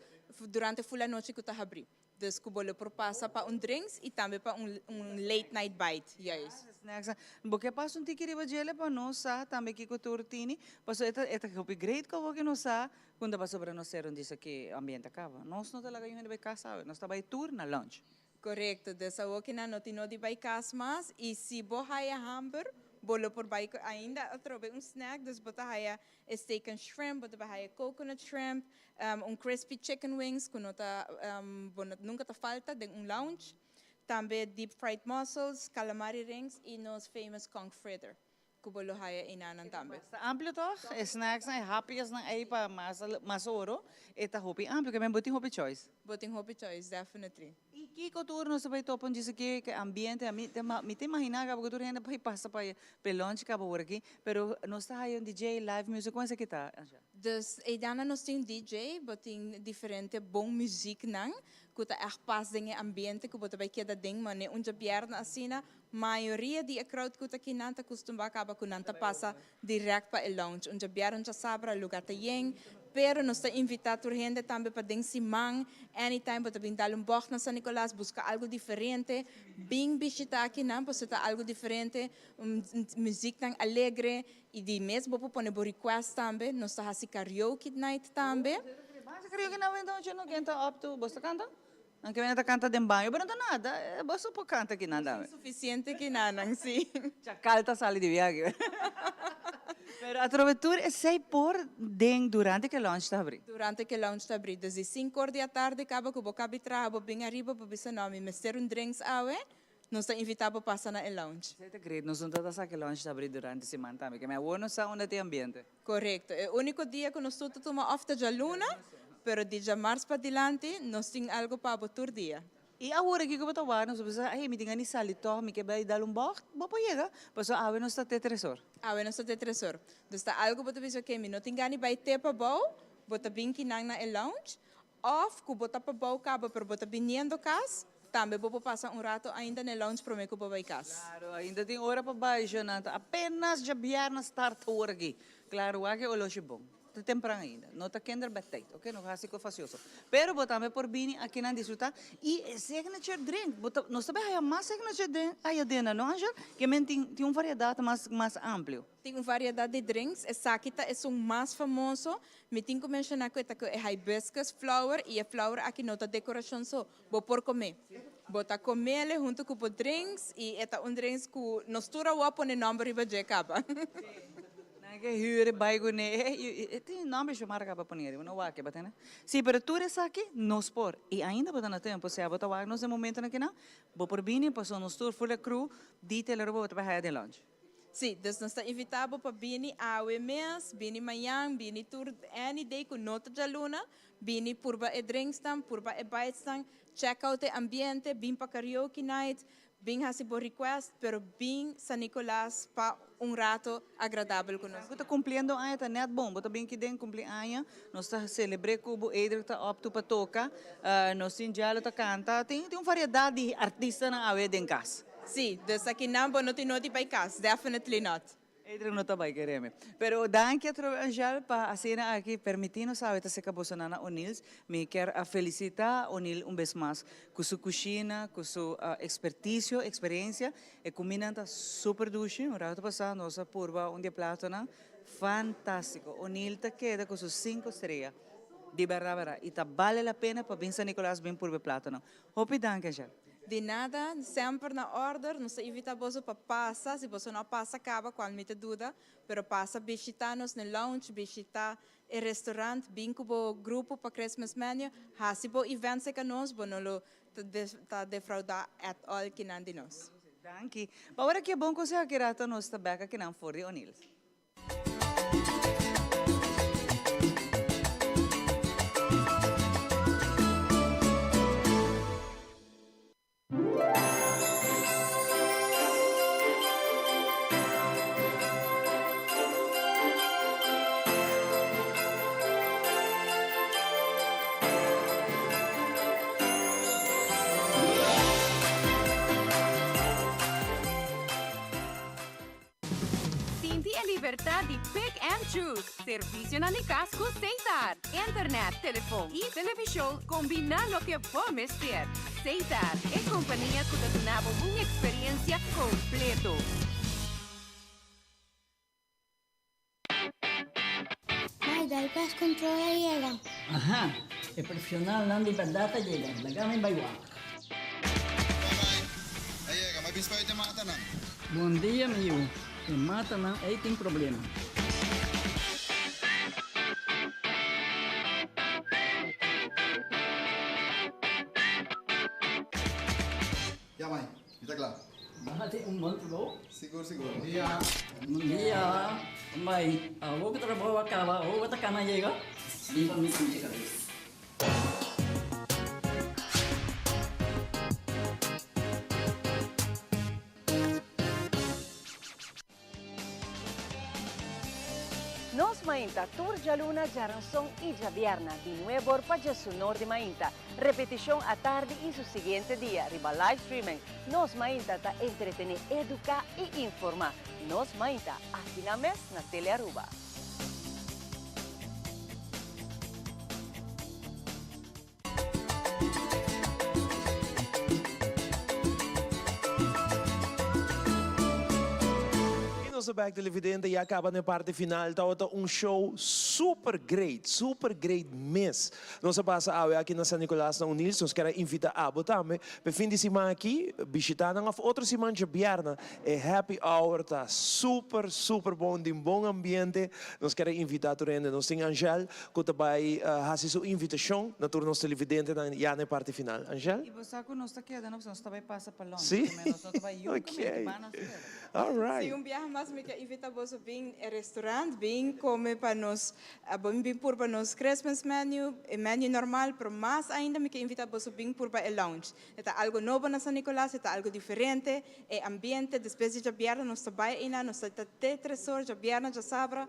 durante ful anochi ku ta habri. Dus ku bo lo por pasa pa un drinks i tambe pa un un late night bite, juist. Snacks, bo ke pasa un tiki riba djele pa nos sa tambe kiko tur tini? Pasobra e ta e ta hopi great ku awor ku nos sa Con ta pasobra nos ser un disa ki ambiente a caba. Nos no ta laga yu hende bay cas awe, nos ta bay tur na lunch. Corecto, dus awo ki nan no tin no di bay cas mas y si bo haya hamber bo lo por bay ainda atrobe un snack, dus bo ta haya e steak and shrimp, bo ta bay haya coconut shrimp, un crispy chicken wings cu no ta bo no nunca ta falta den un lounge, tambe deep fried mussels, calamari rings y nos famous conch fritter. Ku bo lo haya einanan tambe. Ta amplio tòg? E snacksnan, e happiesnan ei pa mas mas oro, e ta hopi amplio, ke men bo tin hopi choice. Bo tin hopi choice, definitely. I kiko tur nos ta bai topa un djis aki ke ambiente, ami ta mi ta imaginá kaba ku tur hende bai pasa pa e lunch kaba ora aki, pero nos ta haya un DJ, live music, kon esaki ta, Angèle? Dus eidanan nos tin DJ, bo tin diferente bon muziknan ku ta ègt pas den e ambiente ku bo ta bai keda den, mane un djabièrnè asina Mayoria di e crowd cu ta kinan ta custumba caba cu nan ta pasa direct pa e lounge. Un djabièrnè, un djasabra, lugar ta yen, pero nos ta invita tur hende tambe pa den siman, anytime bo ta bin dal un bocht na San Nicolas, busca algo diferente, bin bishita akinan pasobra ta algo diferente, un muziknan alegre y di mes bo por pone bo request tambe, nos ta haci karaoke night tambe. Basta karaoke night entonces no ken ta up to, bo ta canta? Nan ke mene ta kanta den baño, pero no ta nada, boso por kanta kinan tambe. Suficiente kinanan, si. Chakal ta sali di biaha. Pero atrobe tur esei por den durante ke lounge ta habri. Durante ke lounge ta habri. Desde sinku or di atardi kaba ku bo kabi traha, bo bin ariba, bo bisa no, mi mester un drinks awe, nos ta invita bo pasa na e lounge. Esei ta great, nos no ta ta sa ke lounge ta habri durante siman tambe, ke mi awor no sa unda tin ambiente. Korekto. E úniko dia ku nos tur ta tuma òf ta djaluna, pero di djamars padilanti nos tin algu pa bo tur dia. I awor aki ku bo ta wak nos bo bisa, Hey, mi tin gana di sali tòg, mi ke bai dal un bògt. Bo por yega, pasobra awe nos ta te tres or. Awe nos ta te tres or. Dus ta algu bo ta bisa, ok, mi no tin gana di bai te pabou, bo ta bin kinan na e lounge, òf ku bo ta pabou kaba pero bo ta biniendo kas, tambe bo por pasa un rato ainda na e lounge promé ku bo bai kas. Claro, ainda tin ora pa bai, Jonathan. Apenas djabièrnè start awor aki. Claro, wak e oloshi bon. Ta tempran ainda. No ta kinderbedtijd, oké? No hasi ku fasioso. Pero bo tambe por bini akinan disfrutá. I e signature drink, bo ta, nos ta bai haya mas signature drink aya dena, no Angel? Ke men tin, tin un variedat mas, mas amplio. Tin un variedat di drinks. Esaki ta esun mas famoso. Mi tin ku menshoná ku e ta ku e hibiscus flower i e flower aki no ta dekorashon so. Bo por kom'é. Bo ta kom'é huntu ku bo drinks i e ta un drinks ku nos tur awor a pone nòmber riba dje kaba. Nan ke hür e bai kuné. E tin nòmber Xiomara kaba pone riba, no wak e batene. Sí, pero tur esaki nos por. I ainda bo ta na tempu. Sea bo ta wak nos den momentonan kinan, bo por bini pasobra nos tur full e crew di Telearuba bo ta bai haya den lunch. Sí, dus nos ta invitá bo pa bini awe mes, bini mañan, bini tur any day ku no ta djaluna, bini purba e drinksnan, purba e bitesnan, check out e ambiente, bin pa karaoke night, bin hasi bo request, pero bin San Nicolas pa un rato agradabel ku nos. Bo ta kumpliendo aña ta nèt bon, bo ta bin kiden kumpli aña, nos ta selebr'é ku bo, Edric ta òp tu pa toka, nos tin Jello ta kanta, tin un variedat di artistanan awe den kas. Sí, dus akinan bo no tin noti bai cas, definitely not. Adrian no ta bai kereme. Pero danki atrobe Angel pa asina aki permiti nos awe ta seca boso nana O'Neill's. Mi kier a felicita O'Neill un bes mas cu su cushina, cu su experticio, experiencia. E cumindanan ta super dushi. Un rato pasa nos a purba un di e platonan. Fantastico. O'Neill ta keda cu su cinco strea. Di berdad berdad. Y ta bale la pena pa bin San Nicolas bin purba e platonan. Hopi danki Angel. Di nada, semper na order, nos ta invita boso pa pasa, si boso no a pasa caba, cual mi ta duda, pero pasa bishita nos n'e lounge, bishita e restaurant, bin cu bo grupo pa Christmas menu, haci bo event cerca nos, bo no lo ta defrauda at all kinan di nos. Danki. Pa ora ki e bon conseho aki rato nos ta bek akinan for di O'Neill's. Sinti e libertad di pick and choose. Servicionan di cas cu Setar. Internet, telefon y television combina loke bo mester. Setar, e compania cu ta duna bo un experiencia completo. Mai, dal pest control a yega. Aha, e profesionalnan di berdad a yega, laga mi bai wak. Bai, a yega, mai bin spuit e matanan. Bon dia mi yu, e matanan ei tin problema. Ya mai, mi ta kla. Bo hasi un bon trabou. Sigur sigur. Bon dia. Bon dia. Mai, awor ku trabou a kaba, awor bo ta kana yega? Liba mi pinche kabes. Nos mainta tur djaluna, djaranson i djabierna di nuebor pa djesunor di mainta. Repetishon atardi i su siguiente dia riba live streaming. Nos mainta ta entretene, eduka i informa. Nos mainta, aki na mes na Telearuba. Y nos ta bek televidente ya caba na e parti final tawata un show super great super great mes nos a pasa awe aki na San Nicolas na Unils nos kier a invita abo tambe pa e fin di siman aki bishita nan of otro siman djabièrnè e happy hour ta super super bon den bon ambiente nos kier a invita tur hende nos tin Angel Ku ta bai hasi su invitashon na tur nos televidentenan ya na e parti final. Angel? I bo sa ku nos ta keda no, pasobra nos ta bai pasa pa lunch. Sí? Primer nos no ta bai yunta, Ok. mi pa nos keda. All right. Si un biaha mas mi ke invita boso bin e restaurant, bin kome pa nos, bin bin purba nos Christmas menu, e menu normal, pero mas ainda mi ke invita boso bin purba e lounge. E ta algo nobo na San Nicolas, e ta algo diferente, e ambiente, despues di djabièrnè nos ta bai einan, nos ta te tres or, djabièrnè, djasabra,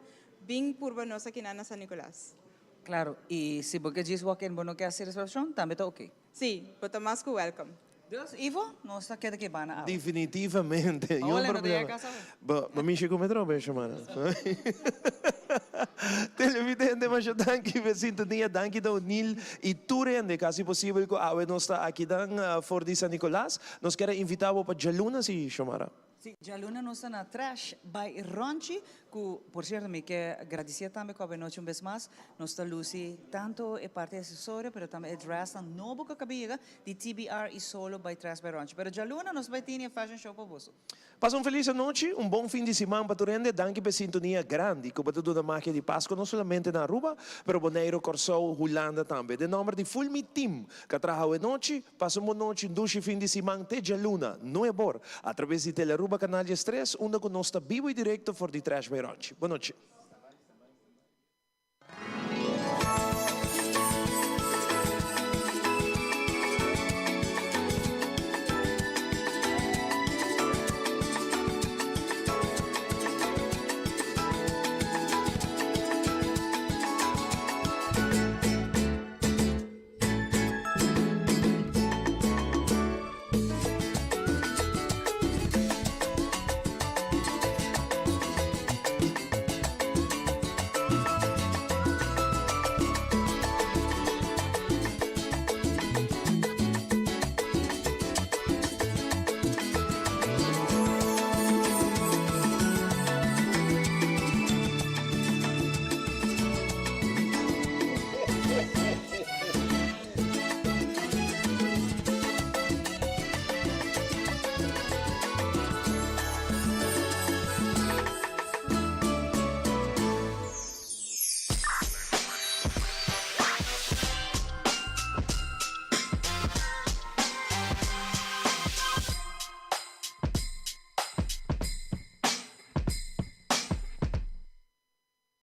Bin purba nos akinan na San Nicolas. Claro, y si bo ke djis walk in bo no ke haci reservacion tambe ta ok. Sí, bo ta mas cu welcome. Dus, Ivo, nos ta keda kebana awe. Definitivamente. Paola no ta yega casa awe. Bo, bo mishi ku metro be Shomara. Televidente, masha danki p'e sintonia. Danki ta O'Neil i tur hende ku hasi posibel ku awe nos ta akinan for di San Nicolas. Nos kier a invita bo pa djaluna si, Shomara. Si, djaluna nos ta na Trash by Ronchi, ku por sierto mi ke gradisié tambe ku awenochi un bes mas nos ta lusi tanto e parti asesorio pero tambe e dressnan nobo ku a kaba yega di TBR i Solo by Trash by Ronchi. Pero djaluna nos bai tini e fashion show pa boso. Pasa un felis anochi, un bon fin di siman pa tur hende. Danki pa e sintonia grandi ku bo ta duna magia di Pasco no solamente na Aruba, pero Boneiru, Kòrsou, Hulanda tambe. Den nòmber di full mi team ku a traha awenochi, Pasa un bon nochi, un dushi fin di siman te djaluna, nuebor, a traves di Telearuba Canal 13, unda cu nos ta bibo y directo for di Trash by Ronchi. Bon nochi.